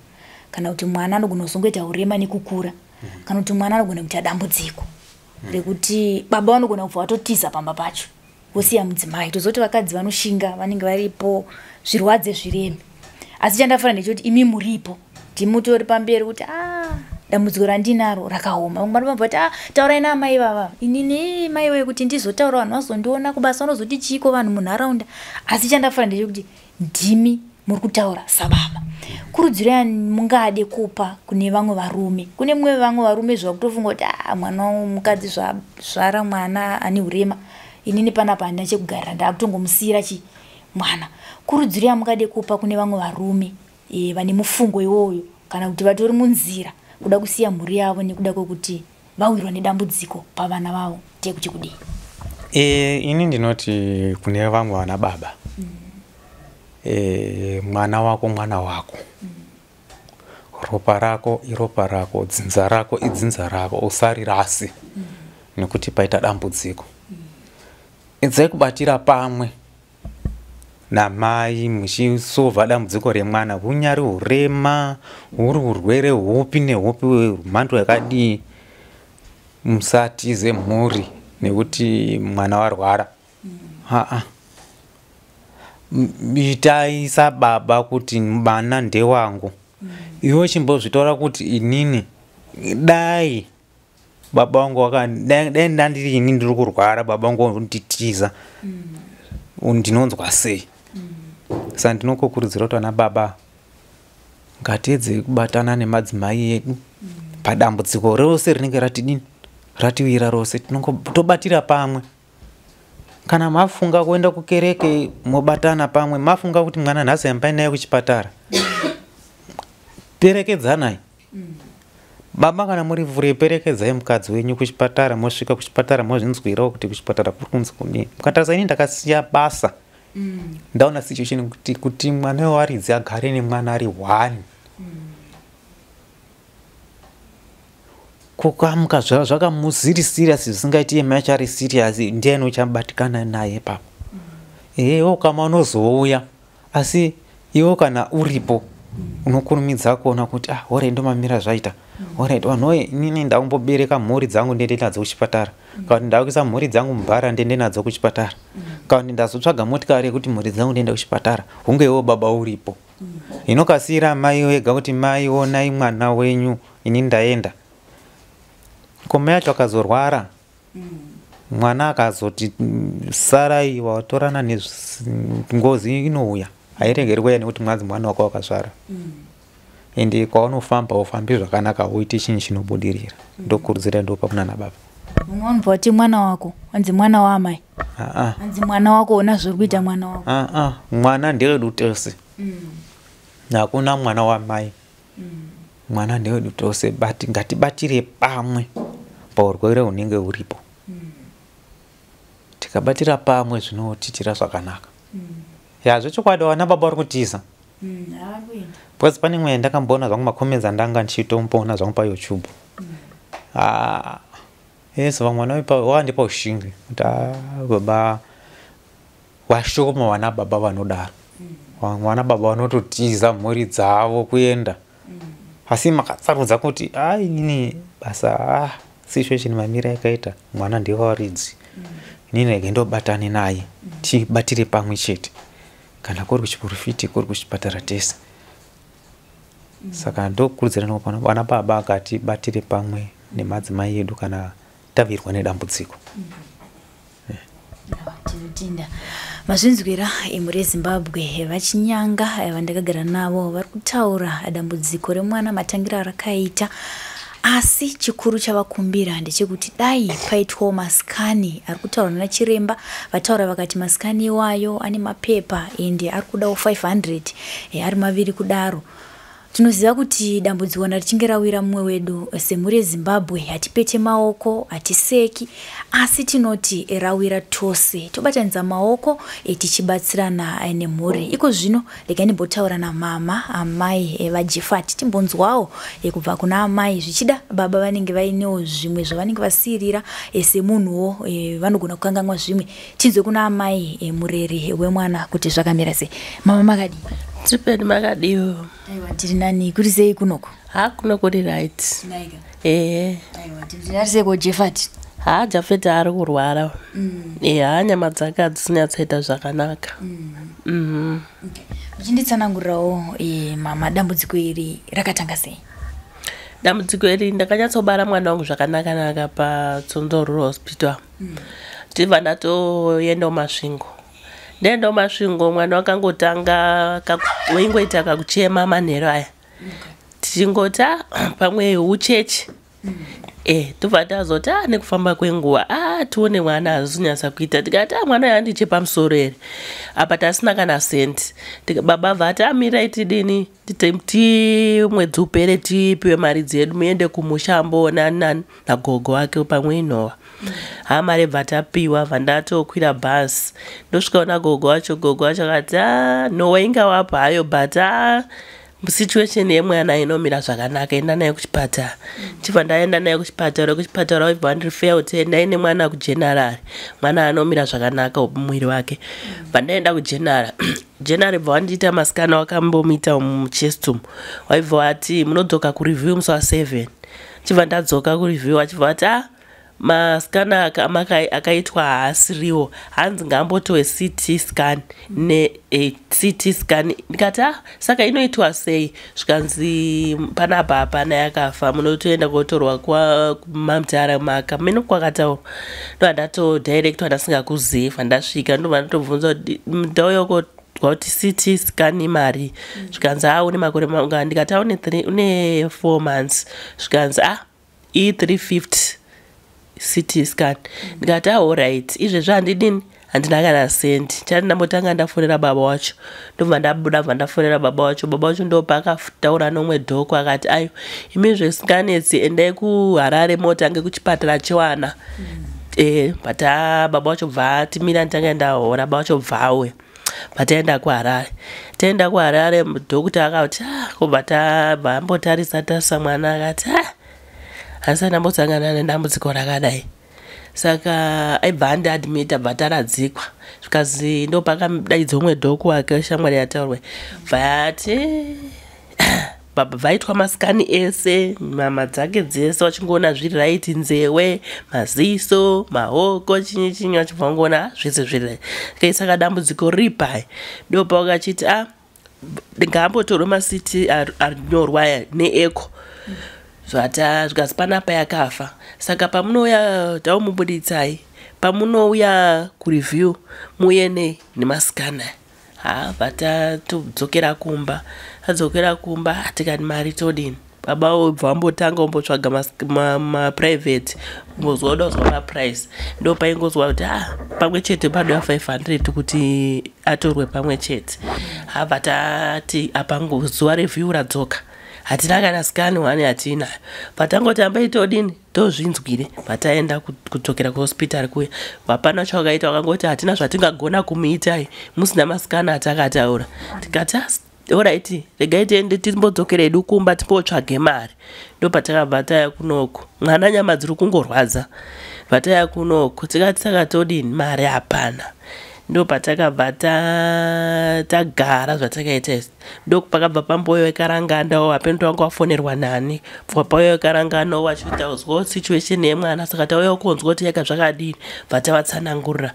kana kuti mwana anogona kuzongoita urema nekukura, kana kuti mwana anogona kuita dambudziko rekuti baba vanogona kubva vatotiza pamba pacho, vosiya mudzimai. Tozoti vakadzi vanoshinga, vanenge varipo, zvirwadze zvireme. Asi chandafara ndechekuti imi muripo, ndimutori pamberi kuti dambudziko randinaro rakaoma. Vamwe vanobva vati taurai naamai vava, inini mai wee kuti ndizotaura vanhu vazondiona kubasa, vanozoti chiiko vanhu munharaunda. Asi chandafara ndechekuti ndimi muri kutaura sababa. Kurudziro yamungade kupa kune vamwe varume, kune mumwe vamwe varume zvakutofunga kuti mwana mukadzi zvara mwana ane urema, inini panapa handina chekugarira, ndakutongomusiyira chi mwana. Kurudziro yamungade kupa kune vamwe varume vane mufungo iwoyo, kana kuti vatori munzira kuda kusiya mhuri yavo nekuda kwekuti vawirwa nedambudziko pavana vavo, ndeyekuti kudii? Ini ndinoti kune vamwe vana baba, mwana wako mwana wako, ropa rako iropa rako, dzinza rako idzinza rako, usarirasi nekuti paita dambudziko. Edzai kubatira pamwe namai muchisovha dambudziko remwana, hunyari hurema, huri urwere hupi nehupi, mhando yakadii, musatize mhuri nekuti mwana warwara. Aa, itai sababa kuti mwana ndewangu. Iwe chimbozvitora kuti inini dai baba vangu dai ndandiri ini ndiri kurwara, baba vangu vanditiza, ndinonzwa sei? Saka ndinokukurudzira kuti vana baba ngatiedzei kubatana nemadzimai edu padambudziko rose rinenge ratidini ratiwira rose, tobatira pamwe. Kana mafunga kuenda kukereke mobatana pamwe, mafunga kuti mwana nhasi hambai naye kuchipatara, perekedzanai. Baba kana muri vure, perekedzai mukadzi wenyu kuchipatara, mosvika kuchipatara mozvinzwirawo kuti kuchipatara kuri kunzi kudii. Mukatarisa ini ndakasiya basa, ndaona situation kuti mwana wewaridzi agare nemwana ari 1. Kukamuka zvakamuziri serious zvisingaiti yemai achari serious, ndiani uchabatikana naye ipapo? Iwe ukama unozouya, asi iwe kana uripo unokurumidza kuona kuti ore ndomamira zvaita. Alright, vanhu woye, inini ndakumbobereka mhuri dzangu ndiende nadzo kuchipatara, kana kuti ndakuisa mhuri dzangu mubhara ndiende nadzo kuchipatara, kana kuti ndazotsvaga motikari yekuti mhuri dzangu ndiende kuchipatara, hunge iwe baba uripo. Inokasira mai wega kuti mai onai mwana wenyu, ini ndaenda. Ko mai acho akazorwara, mwana akazoti sarai watorana nengozi inouya, hairegeri kuuya nekuti mwanzi mwana wako wakazvara. Ende kwaunofamba ufambi zvakanaka, uite chinhu chinobudirira. Ndokurudzira ndopa kuna baba. Mumwe unobva wati mwana wako, anzi mwana waamai. Anzi mwana wako ona zviri kuita mwana wako. Mwana ndewedu tose. Hakuna mwana wamai. Mwana ndewedu tose, ngatibatire pamwe paurwere hunenge huripo. Tikabatira pamwe zvinotiitira zvakanaka. Zvechokwadi vana baba vari kutiza. Because pane imwe yandakamboona zvangu macomments andanga ndichitomboona zvangu paYouTube. Yes, vamwe vakandipa ushingi kuti baba vashoma vana baba vanodaro. Vamwe vana baba vanototiza mhuri dzavo kuenda. Asi makatsarudza kuti inini basa situation mamira yakaita mwana ndewaridzi. Inini rege ndobatane naye tibatire pamwe chete. Kana kuri kuchiprofiti kuri kuchipatara tese. Saka ndokurudzira nokupana vana baba akatibatire pamwe nemadzimai edu kana tawirwa nedambudziko. Tinotenda mazvinzwira emhuri yeZimbabwe. VaChinyanga vandakagara navo vari kutaura dambudziko remwana matangira arakaita, asi chikuru chavakumbira ndechekuti dai paitwawo masikani ari kutaura nachiremba. Vataura vakati masikani iwayo ane mapepa ende ari kudawo 500 ari maviri kudaro. Tinoziva kuti dambudziko kana richinge rawira mumwe wedu semhuri yeZimbabwe hatipete maoko, hatiseki, asi tinoti rawira tose, tobatanidza maoko tichibatsirana nemhuri. Iko zvino regai ndimbotaura namama amai vaJefati, timbonzwawo kubva kuna amai. Zvichida baba vanenge vainewo zvimwe zvavanenge vasiyirira semunhuwo, vanogona kukanganwa zvimwe. Tinzwe kuna amai mureri wemwana kuti zvakamira sei. Mama makadii? Tipeni makadiwo. Aiwa, tiri nani, kuri sei kunoko? Ha, kuno kuri right. Naika. Ehe. Aiwa, tiri sei ko Jefati? Ha, Jafeti ari kurwara. Ha, nyama dzake hadzisinyatsoita zvakanaka. Okay. Muchinditsanangurirawo mama, dambudziko iri rakatanga sei? Dambudziko iri, ndakanyatsobara mwana wangu zvakanaka-naka paTsonzo Rural Hospital. Tibva ndatoendawo Masvingo. Ndaendawo Masvingo, mwana wakangotanga waingoita kakuchema manheru aya. Tichingoti, "Ah, pamwe uchechi." Tobva tazoti, "A, nekufamba kwenguva, a, tione mwana hazonyatsa kuita." Tikati, "A, mwana uyu handiche pamusoro here?" Apa tasina kana sendi. Baba vati, "Amirai, tidini, ti mwedzi upere, tipiwe mari dzedu, muende kumusha, amboona nagogo wake, pamwe inhova." Ha, mari bva tapiwa, bva ndatokwira bhasi, ndosvikawo nagogo wacho. Gogo wacho akati, "A, nhova ingavapo hayo, but a, situation yemwana inomira zvakanaka, enda naye kuchipatara." Chibva ndaenda naye kuchipatara. Kuchipatara vaibva vandirifeya kuti endai nemwana kugeneral, mwana anomira zvakanaka mumwiri wake. Bva ndaenda kugeneral. General bva vandiita mascan, wakambomuita muchest umu. Waibva wati munodzoka kureview musi wa7. Chibva ndadzoka kureview, achibva vati, "A, mascan akaitwa haasiriwo, hanzi ngaambotowe CT scan neCT scan." Ndikati, "A, saka inoitwa sei?" Zvikanzi, "Panapa hapana yakafa, munotoenda kotorwa kwamamutara maka mino kwakataurwa." Ndobva ndatodirectwa ndasingakuziva. Ndasvika, ndobva ndatobvunza kuti ndauya kuti CT scan imari. Zvikanzi, "A, une makore mangani?" Ndikati, "A, une 4 months." Zvikanzi, "A, i350 CT scan." Ndikati, "Alright, izvezvi handidini, handina kana sendi." Chati ndambotanga ndafonera baba wacho. Ndobva ndabuda, bva ndafonera baba wacho. Baba wacho ndopaakataura nomwe dhoko, akati, "Ayo, imi zvesinganetsi, endai kuHarare, motange kuchipatara chewana." But baba wacho bva atimira, nditanga ndahora. Baba wacho bva auya, bva taenda kuHarare. Taenda kuHarare, dhokota akati, "Ah," kubva tabva ambotarisa tarisa mwana, akati, "Ah, handisati ndambosangana nedambudziko rakadai." Saka aibva andiadmita, bva taradzikwa. Zvikazi ndopakadaidza umwe dhoko wake, shamwari yataurwa, bva yati vaitwa mascan ese, mama dzake dzese, vachingoona zviri right, nzewe, maziso, maoko, chinyi chinyi, vachibva vangoona zvese zviri right. Kai, saka dambudziko riri pai? Ndopavakachiti, "A, ngaambotorwe maCT anyorwa aya neecho." Zvata zvikanzi panapa yakafa, saka pamunouya taumubuditsai, pamunouya kureview muuye nei nemascan. Ha, bva tatodzokera kumba. Tadzokera kumba, tikati mari todini? Baba ubva wambotanga wambotsvaga maprivate, kumbozwa uda kuzwa maprice. Ndo paingozwa kuti, a, pamwe chete padoya 500 kuti atorwe pamwe chete. Habva tati apa zuva review radzoka, hatina kana scan one hatinayo. Patangoti ambai todini, tozvinzwire. Pataenda kudzokera kuhospital kuya, hapana chawakaita, wakangoti hatina zvatingagona kumuitai musina mascan atakataura. Tikati, "Alright, regai tiende, timbodzokera hedu kumba, timbotsvage mari." Ndopatakabva taya kunoku, mwana nyama dziri kungorwadza. Bva taya kunoku, tikati saka todini, mari hapana. Ndopatakabva tagara zvatakaita izvi. Ndopakabva pambouya wekarangandawo, hapeno wanga wafonerwa nani, bva pauya wekarangandawo vachiita kuzwawo situation yemwana, "Saka tauya kunzwa kuti yaka zvakadini." Bva tavatsanangurira,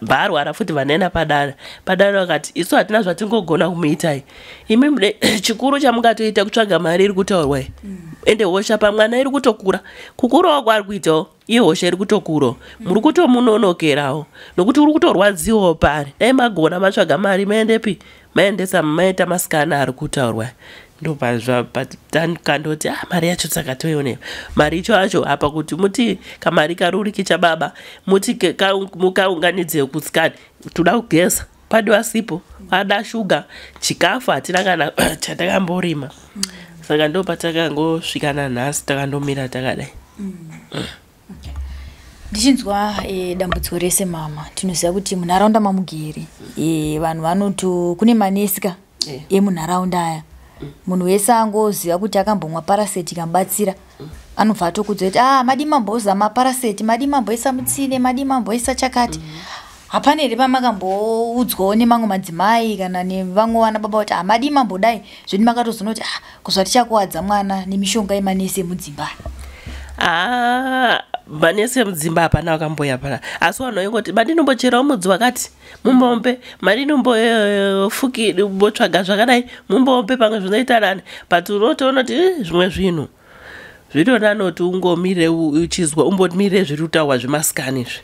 bva arwara futi, vandaenda padare. Padare vakati, "Isu hatina zvatingogona kumuitai imi, mude chikuru chamungatoita kutsvaga mari iri kutaurwa iyi. Ende hosha pamwana iri kutokura, kukurawo kwaari kuitawo iye hosha iri kutokurawo, muri kutomunonokerawo nokuti uri kutorwadziwawo pari. Dai magona matsvaga mari, maendepi, maendesa, maita mascan ari kutaurwa." Ndopazvakandoti, "Ah, mari yacho saka toionei mari icho acho apa kuti muti kamari karuriki chababa, muti mukaunganidze kuscan, toda kugeza, padiwa sipo, pada shuga, chikafu hatina kana chatakamborima." Saka ndo patakangosvika nanhasi, takandomira takadai. Ndichinzwa dambudziko rese, mama, tinoziva kuti munharaunda mamugere vanhu vanoto kune manesi ka emunharaunda aya. Munhu wese angoziva kuti akambomwa paraseti ikamubatsira, anobva atokudza kuti, "Ah, madi mambozama paraseti, madi mamboisa mutsine, madi mamboisa chakati." Hapana here pamakamboudzwawo nemamwe madzimai kana nevamwe vana baba kuti hamadii mambodai zveni makatozoona kuti ah, kuzvatichakuwadza mwana nemishonga yemanesi emudzimba? Haa, manesi emudzimba hapana vakamboya pana, asi vanhu vaingoti mandinombocherawo mudzi wakati mumbombe, mandinombofukimbotsvaga zvakadai mumbombe, pamwe zvinoita nani. But unotoona kuti zvimwe zvinhu zvitori kuti ungomire uchizwa, umbomirire zviri kutaurwa zvemasikani izvi.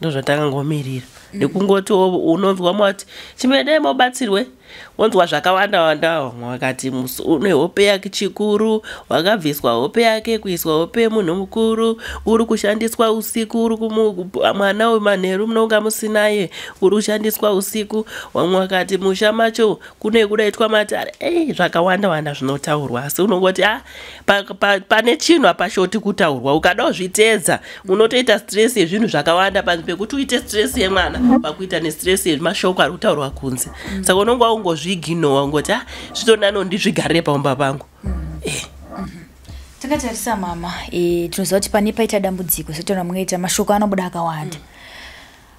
Ndozvatakangomirira nekungoti unonzwa mati chimedai mobatsirwe, wonzwa zvakawanda wandawo. Wakati une hope yake chikuru, wakabviswa hope yake kuiswa hope yemunhu mukuru, uri kushandiswa usiku, uri mwana wemanheru munonga musinaye, uri kushandiswa usiku. Vamwe vakati musha macho kune kudaitwa matare. Ei, zvakawanda wanda zvinotaurwa, asi unongoti a pane chinhu hapashoti kutaurwa. Ukada kuzviteedza unotoita stress yezvinhu zvakawanda. Panzvimbo pekuti uite stress yemwana, pakuita nestress yemashoko ari kutaurwa kunze. Saka unonga ungozviignowa, ungoti a zvitonano ndizvigarire paumba pangu. Takatarisa mama, tinoziva kuti pane paita dambudziko setaura mungaita mashoko anobuda akawanda.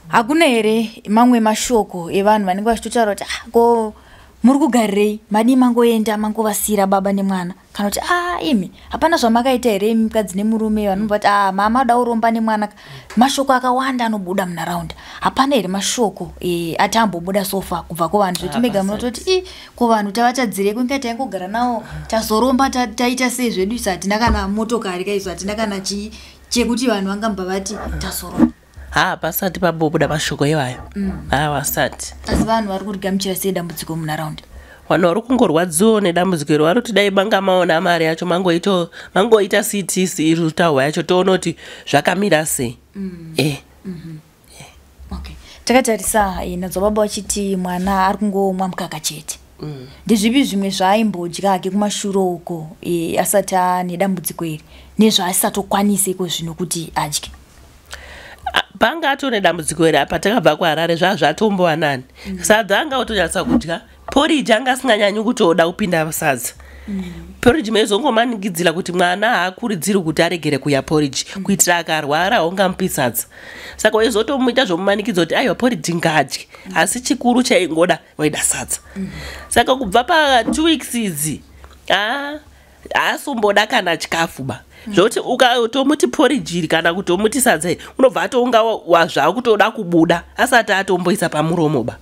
Hakuna here mamwe mashoko evanhu vanenge vachitotaura kuti ah, ko muri kugarirei, madii mangoenda mangovasiyira baba nemwana, kana kuti a imi hapana zvamakaita here imi mukadzi nemurume, vanobva kuti a mama ada uromba nemwana? Mashoko akawanda anobuda munharaunda. Hapana here mashoko ati ambobuda so far kubva kuvanhu zvekuti mega munototi i ko vanhu tavatadzirei, kunge taingogara navo, tazoromba taita sei zvedu isu? Hatina kana motokari kaisu, hatina kana chii chekuti vanhu vangambva vati tazoromba. Ha, pasati pambobuda mashoko iwayo. Ha, vasati. Asi vanhu vari kurigamuchira sei dambudziko munharaunda? Vanhu vari kungorwadziwawo nedambudziko iro. Vari kuti dai manga maona mari yacho, mangoita CTC iri kutaurwa yacho, toona kuti zvakamira sei. Okay, takatarisa, nadzwa baba vachiti mwana ari kungomwa mukaka chete. Ndezvipi zvimwe zvaaimbodya hake kumashure uko asati ane dambudziko iri nezvaasatokwanisi iko zvino kuti adye? Panga atone dambudziko iri apa takabva kuHarare, zvaa zvatombova nani. Sadza anga otonyatsa kudya, poriji anga asinganyanyi kutoda kupinda sadza. Poriji maizongomanikidzira kuti mwana haakuridziri kuti aregere kuya poriji, kuitira akarwara haungamupi sadza. Saka waizotomuita zvomumanikidza kuti aiwa, poriji ngadye, asi chikuru chaingoda waida sadza. Saka kubva pa2 weeks idzi haasomboda kana chikafu ba, zvokuti ukatomuti poriji iri kana kutomuti sadza iri, unobva atounga wazvakutoda kubuda asati atomboisa pamuromo ba.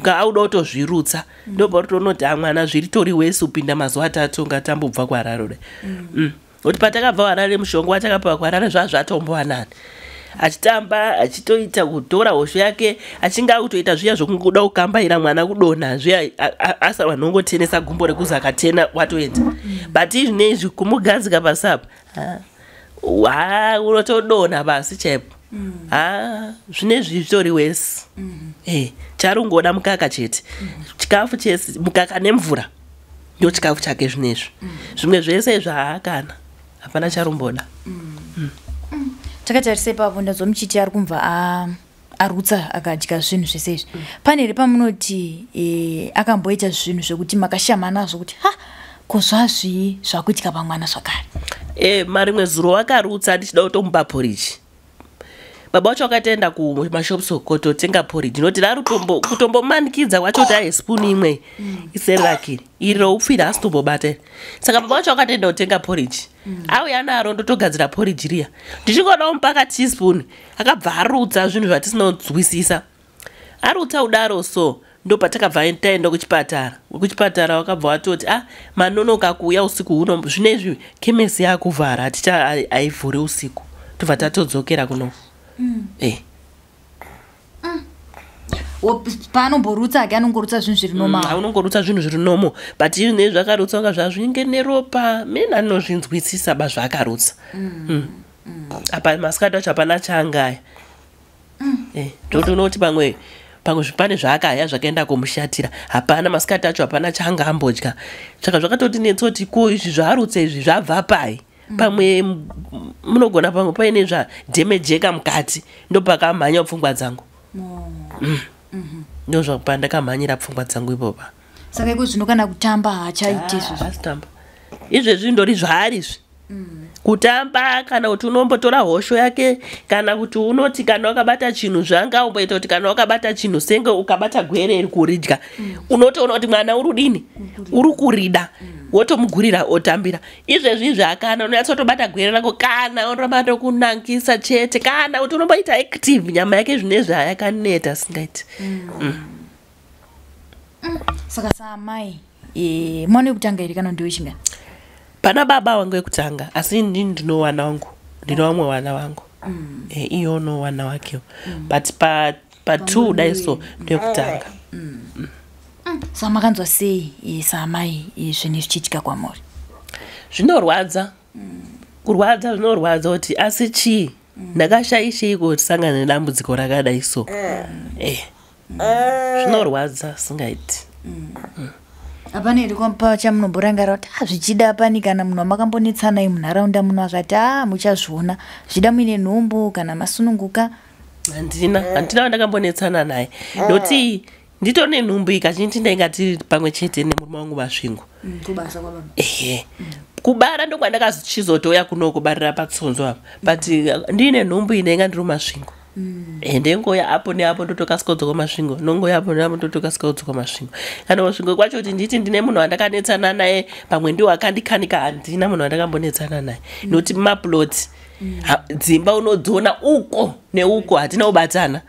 Auda kutozvirutsa, ndobva kutoonoti amwana zviri tori wese upinda mazuva 3 ungatambobva kuHarare dai. Kuti patakabva Harare, mushonga watakapiwa kuHarare zvaa zvatombova nani, achitamba, achitoita kutora hosho yake, achinge akutoita zviya zvokungoda kukambaira mwana kudonha zviya, asa vanhu ongotenesa gumbo rekuzi akatena watoenda. But izvinezvi kumugadzika pasapa ha, unotodonha pasi chaipo. Ha, zvinezvi zvitori wese. Chari kungoda mukaka chete, chikafu chese mukaka nemvura, ndo chikafu chake zvinezvi. Zvimwe zvese zvaakana hapana charumboda. Takatarisa ipapo, ndazwa muchiti ari kumva arutsa akadya zvinhu zvese izvi. Pane here pamunoti akamboita zvinhu zvekuti makashama nazvo kuti ha, ko zvazvii zvakuitika pamwana zvakare? Marimwe zuro wakarutsa ndichida kutomupa poriji. Baba vacho vakatoenda kumashops kototenga poriji, noti rari kutombomanikidza kwacho kuti ahe spoon imwe iCerelac iri roupfira asi tombobata. Saka baba vacho vakatoenda kutenga poriji, auya naro, ndotogadzira poriji riya, ndichingoda kumupa kateaspoon, akabva arutsa zvinhu zvatisina kunzwisisa. Arutsa kudaro so, ndopatakabva taenda kuchipatara. Kuchipatara wakabva watoti ah, manonoka kuuya usiku huno, zvinezvi kemesi yakuvhara, haticha haivhuri usiku. Tobva tatodzokera kuno. Paanomborutsa ake anongorutsa zvinhu zviri normal? Unongorutsa zvinhu zviri normal, but izvinezvi zvakarutsa unga zvazvinge neropa mina ndinozvinzwisisa ba zvaakarutsa. Apa masikati acho hapana chaangaya. Ndotoona kuti pamwe pane zvaakaya zvakaenda kumushatira. Hapana, masikati acho hapana chaanga ambodya. Saka zvakatotinetsa kuti ko izvi zvaarutsa izvi zvabva pai? Pamwe munogona pamwe paine zvadhemejeka mukati. Ndopakamhanya pfungwa dzangu. Ndozvapandakamhanyira pfungwa dzangu ipopa. Saka iko zvino kana kutamba haachaiti izvozvo? Haasi tamba izvezvi, ndori zvaari izvi. Kutamba kana kuti unombotora hosho yake, kana kuti unoti kana wakabata chinhu zvanga umboita kuti kana wakabata chinhu senge ukabata gwere iri kuridya, unotoona kuti mwana uri kudini, uri kurida, wotomugurira otambira. Izvezvi izvi akana unonyatsotobata gwere rako, kana unoramba tokunangisa chete, kana kuti unomboita active nyama yake zvinezvi hayakaneta singaiti. Saka saamai, mwana wekutanga here kana ndewechingani? Pana baba wangu wekutanga, asi inini ndino wana wangu, ndino vamwe vana vangu. Iye uno wana wakewo, but pa2 dai so ndewekutanga. Saka makanzwa sei, saamai, zvinhu zvichiitika kwamuri? Zvinorwadza, kurwadza zvinorwadza kuti asi chii ndakashaishei kusangana nedambudziko rakadai so. Zvinorwadza singaiti. Hapana here chamunomborangarira kuti zvichida pani kana munhu wamakambonetsanai munharaunda muno akati muchazviona, zvichida muine nhumbu kana masununguka? Handina wandakambonetsana naye, nokuti nditori nenhumbu iyi, kazhinji ndainga tiri pamwe chete nemurume wangu Masvingo. Kubasa kwababa? Ehe, kubara ndokwandakachizotoya kuno kubarira paTsonzo apa, but ndiine nhumbu iyi ndainga ndiri muMasvingo. Ndengouya apo neapo ndotokasika kudzoka Masvingo, nongoya apo neapo ndotokasika kudzoka Masvingo. Kana Masvingo kwacho kuti nditi ndine munhu wandakanetsana naye, pamwe ndiwo akandikanika, handina munhu wandakambonetsana naye, nokuti maploti, dzimba unodziona uko neuko, hatina kubatana,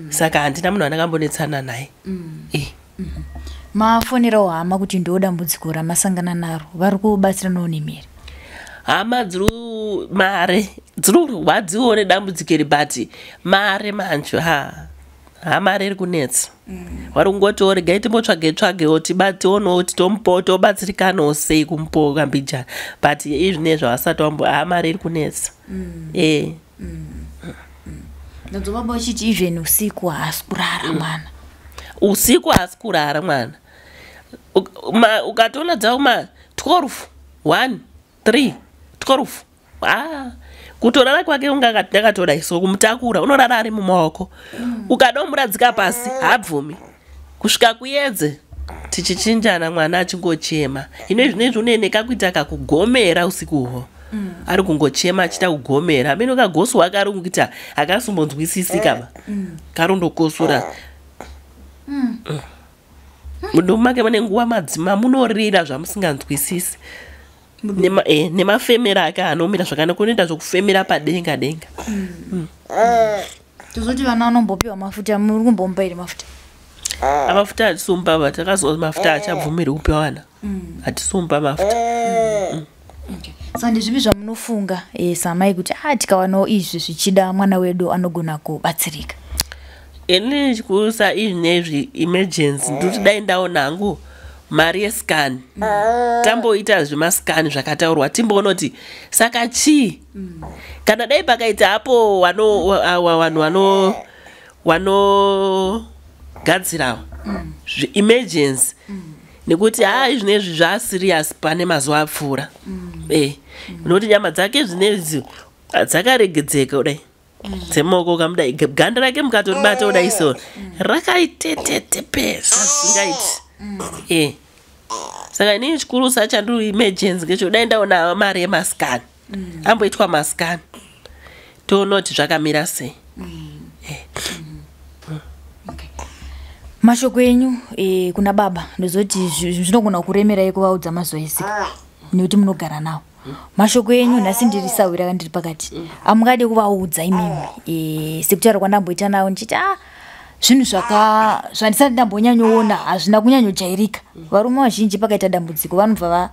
saka handina munhu wandakambonetsana naye. Mafonerawo hama kuti ndo dambudziko ramasangana naro, vari kubatsiranawo nemiri? Hama dziri mare dziri kurwadziwawo nedambudziko iri, but mare manje ha mare iri kunetsa. Vari kungotiwo regai timbotsvage tsvagewo tionewo kuti tomupawo tobatsirikanawo sei kumupawo kambijana, but izvinezvi havasati vambo, ha, mare iri kunetsa. Ndanzwa baba uchiti even usiku haasi kurara mwana. Usiku haasi kurara mwana. Ukatoona dzauma 12, 1, 3, 12, kutorara kwake unga ndakatoda so kumutakura, unorara ari mumaoko. Ukada kumuradzika pasi haabvumi kusvika kuedze, tichichinjana mwana achingochema. Ino zvinezvi unene kakuita kakugomera usikuhwo, ari kungochema achiita kugomera amene kagoswa kari kuita akasimbonzwisisika ba, karondokosora. Mudumbu make mune nguva madzima munorira zvamusinganzwisisi. Nemafemero ake anomira zvakanaka, kunoita zvokufemera padenga denga. Tozoti vana vanombopiwa mafuta, muri kumbomupa here mafuta? Amafuta hatisumba, takazwa mafuta achabvumirwi kupiwa vana, hatisumba mafuta. Saka ndezvipi zvamunofunga, samai, kuti tikawanawo izvi zvichida mwana wedu anogona kubatsirika? Inini chikusa izvinezvi emergency ndikuti dai ndaona hangu mari yescan, tamboita zvemascan zvakataurwa, timboona kuti saka chii. Kana dai pakaita hapo vanhu vanogadzirawo emergency, nekuti haa izvinezvi zvaserious pane mazuva apfuura, nokuti nyama dzake zvinezvi dzakaregedzeka kudai dzemaoko, kamudai ganda rake mukatoribata kudai so rakaitetetepesa zvisingaiti. Saka inini chikurusa chandiri emergency ngechekudai ndaona mari yemascan, amboitwa mascan, toona kuti zvakamira sei. Mashoko enyu, kuna baba, ndozoti zvinogona kuremerai kuvaudza mazuva ese nekuti munogara navo. Mashoko enyu nhasi, ndiri sawira kandiri pakati, amungade kuvaudza imimi, sekutaura kwandamboita navo ndichiti zvinhu zvaka zvandisati ndambonyanyoona, hazvina kunyanyojairika. Varume vazhinji pakaita dambudziko vanobva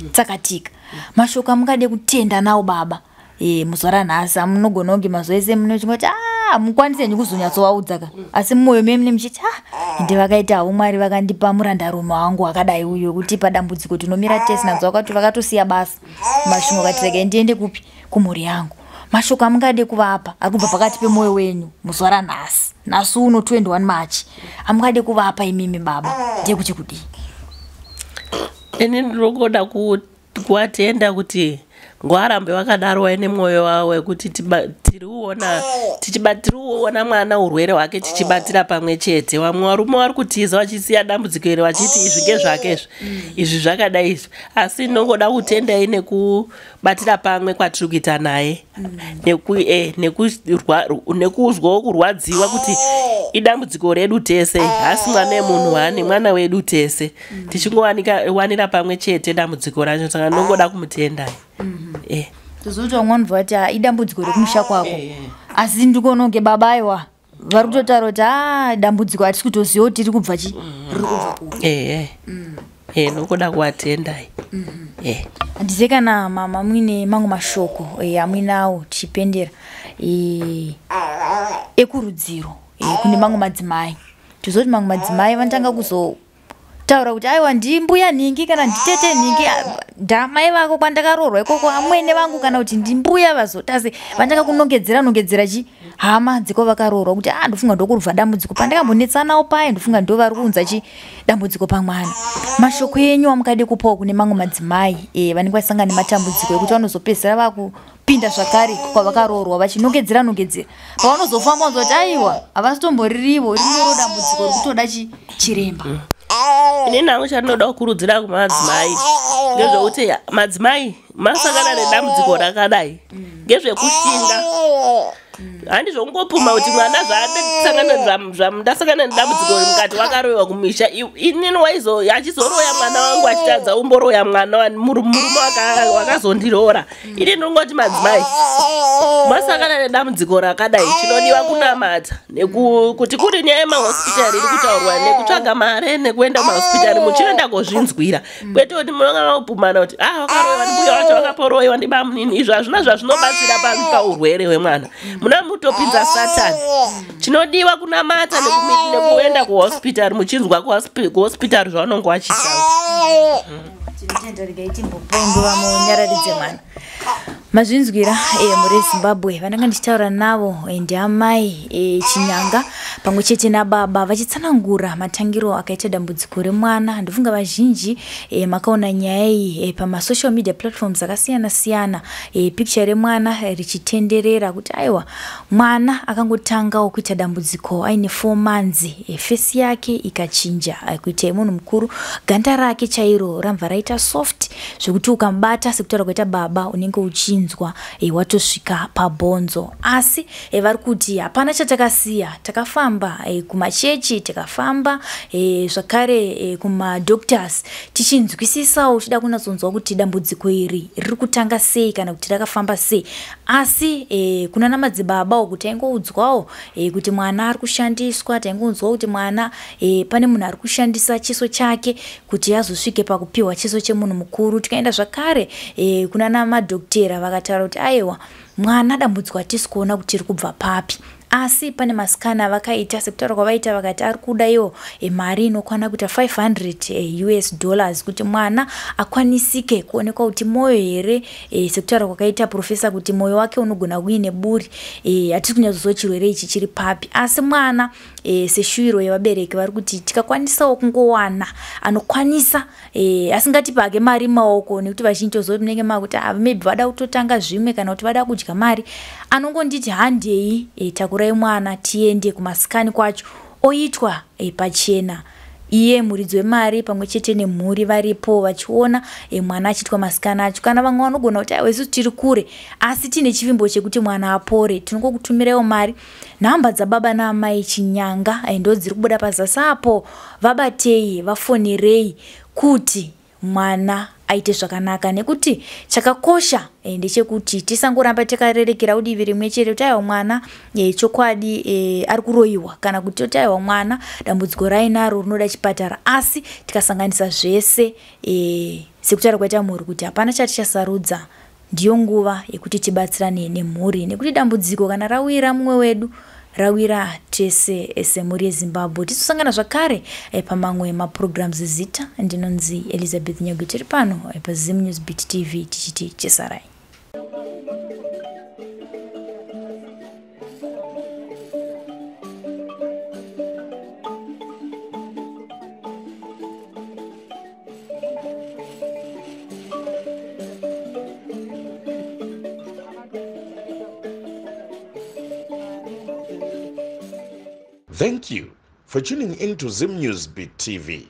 vatsakatika. Mashoko amungade kutenda nawo baba, muzuva ranhasi, amunogona kunge mazuva ese munochingoti hamukwanisi henyu kuzonyatsovaudza ka, asi mumwoyo menyu mune muchiti ende vakaita havo Mwari vakandipa murandarume wangu akadai uyu, wekuti padambudziko tinomira tese. Nanzwa vakati vakatosiya basa Masvingo, vakati regai ndiende kupi, kumhuri yangu. Mashoko amungade kuvapa ari kubva pakati pemwoyo wenyu muzuva ranhasi, nhasi uno 21 March, amungade kuvapa imimi baba, ndeyekuti kudii? Ini ndinogoda kuvatenda kuti Ngwarambe wakadaro waine mwoyo wavo wekuti tiri kuona mwana urwere hwake tichibatira pamwe chete. Vamwe varume vari kutiza vachisiya dambudziko iri vachiti izvi ngezvake izvi, izvi zvakadai izvi. Asi ndinongoda kutendai nekubatira pamwe kwatiri kuita naye, nekuzwawo kurwadziwa kuti idambudziko redu tese, hasi mwana wemunhu hani, mwana wedu tese, tichingowanira pamwe chete dambudziko racho. Saka ndinongoda kumutendai. Tozoti vamwe vanobva vati idambudziko rekumusha kwako, asi ndikuona kunge baba aiwa vari kutotaura kuti dambudziko hatisi kutoziva kuti riri kubva chi riri kubva kupi. Ndokuda kuvatendai. Handizive kana mama muine mamwe mashoko amuinawo tichipendera ekurudziro kune mamwe madzimai. Tozoti mamwe madzimai vanotanga kuzotaura kuti aiwa ndimbuya nhingi kana nditete nhingi, ndamai vako kwandakaroorwa ikoko, amwene vangu, kana kuti ndimbuya vazotase, vanotanga kunongedzera nongedzera chi hama dziko vakaroorwa kuti ndofunga ndokurubva dambudziko pandakambonetsanawo paye, ndofunga ndo vari kuunza chi dambudziko pamwana. Mashoko enyu amukade kupawo kune mamwe madzimai vanenge vasangana nematambudziko ekuti vanozopedzisira vakupinda zvakare kwavakaroorwa vachinongedzera nongedzera, pavanozofamba vanozoti aiwa havasitomboririvo, rinoro dambudziko rikutoda chiremba. Inini hangu chandinoda kukurudzira kumadzimai ngezvekuti madzimai masangana nedambudziko rakadai ngezvekushinga. Handi zvokungopuma kuti mwana zvandasangana nedambudziko mukati wakaroyiwa kumisha, inini achizoroya mwana wangu achitadza umboroya mwana murume wakazondiroora. Ini ndinongoti madzimai masangana nedambudziko rakadai, chinodiwa kunamata, kuti kuri nyaya yemahospitari iri kutaurwa, nekutsvaga mare nekuenda kumahospitari muchienda kozvinzwira, kwete kuti munonga mapumana kuti wakaroyiwa ndimbuya wacho wakaporoyiwa ndibamunini. Izvo hazvina zvazvinobatsira paurwere hwemwana, muna mutopinza Satani. Chinodiwa kunamata nekuenda kuhospitari muchinzwa kuhospitari zvavanonga vachitaura. Tinotenda, regai timbopa nguva munyararidze mwana. Mazvinzwira muri Zimbabwe, vandanga ndichitaura navo ndiamai Chinyanga pamwe chete nababa vachitsanangura matangiro akaita dambudziko remwana. Ndofunga vazhinji makaona nyaya iyi pamasocial media platforms akasiyana siyana, picture remwana richitenderera kuti aiwa mwana akangotangawo kuita dambudziko aine 4 months, fesi yake ikachinja kuita yemunhu mukuru, ganda rake chairo ramva raita soft zvekuti ukamubata sekutaura kwaita baba unenge uchinzwa watosvika pabhonzo. Asi vari kuti hapana chatakasiya, takafamba kumachechi, tikafamba zvakare kumadoctors tichinzwisisawo tichida kunatsonzwa kuti dambudziko iri riri kutanga sei kana kuti rakafamba sei. Asi kuna namadzibaba uku taingoudzwawo kuti mwana ari kushandiswa, taingoudzwa kuti mwana pane munhu ari kushandisa chiso chake kuti azosvike pakupiwa chiso chemunhu mukuru. Tikaenda zvakare kuna namadhokotera vakataura kuti aiwa mwana dambudziko hatisi kuona kuti riri kubva papi, asi pane masikana vakaita sekutaura kwavaita vakati ari kuda iwo mari inokwana kuita 500 US dollars kuti mwana akwanisike kuonekwa kuti moyo here, sekutaura kwakaita profesa kuti moyo wake unogona kuine buri, hatisi kunyatsoziva chirwere ichi chiri papi. Asi mwana seshuwiro yevabereki vari kuti tikakwanisawo kungowana anokwanisa asingatipi hake mari maoko, nekuti vazhinji tozoti munenge makuti maybe vada kutotanga zvimwe kana kuti vada kudya mari, anongonditi handei takurai mwana tiende kumasikani kwacho oitwa pachena, iye muridzi wemari pamwe chete nemhuri varipo vachiona mwana achiitwa masikana acho. Kana vamwe vanogona kuti aiwa isusu tiri kure asi tine chivimbo chekuti mwana apore, tinongokutumiraiwo mari. Nhamba dzababa naamai Chinyanga ndo dziri kubuda pazasi apo, vabatei vafonerei kuti mwana aite zvakanaka, nekuti chakakosha ndechekuti tisangoramba takarerekera udivi rimwe chete kuti aiwa mwana chokwadi ari kuroyiwa, kana kuti toti aiwa mwana dambudziko rainaro rinoda chipatara. Asi tikasanganisa zvese sekutaura kwaita mhuri kuti hapana chatichasarudza, ndiyo nguva yekuti tibatsirane nemhuri, nekuti dambudziko kana rawira mumwe wedu rawira tese semhuri yeZimbabwe. Tisosangana zvakare pamamwe maprograms. Zita ndinonzi Elizabeth Nyagwe, tiri pano paZim News Beat TV tichiti chesarai. Thank you for tuning in to Zim News Beat TV.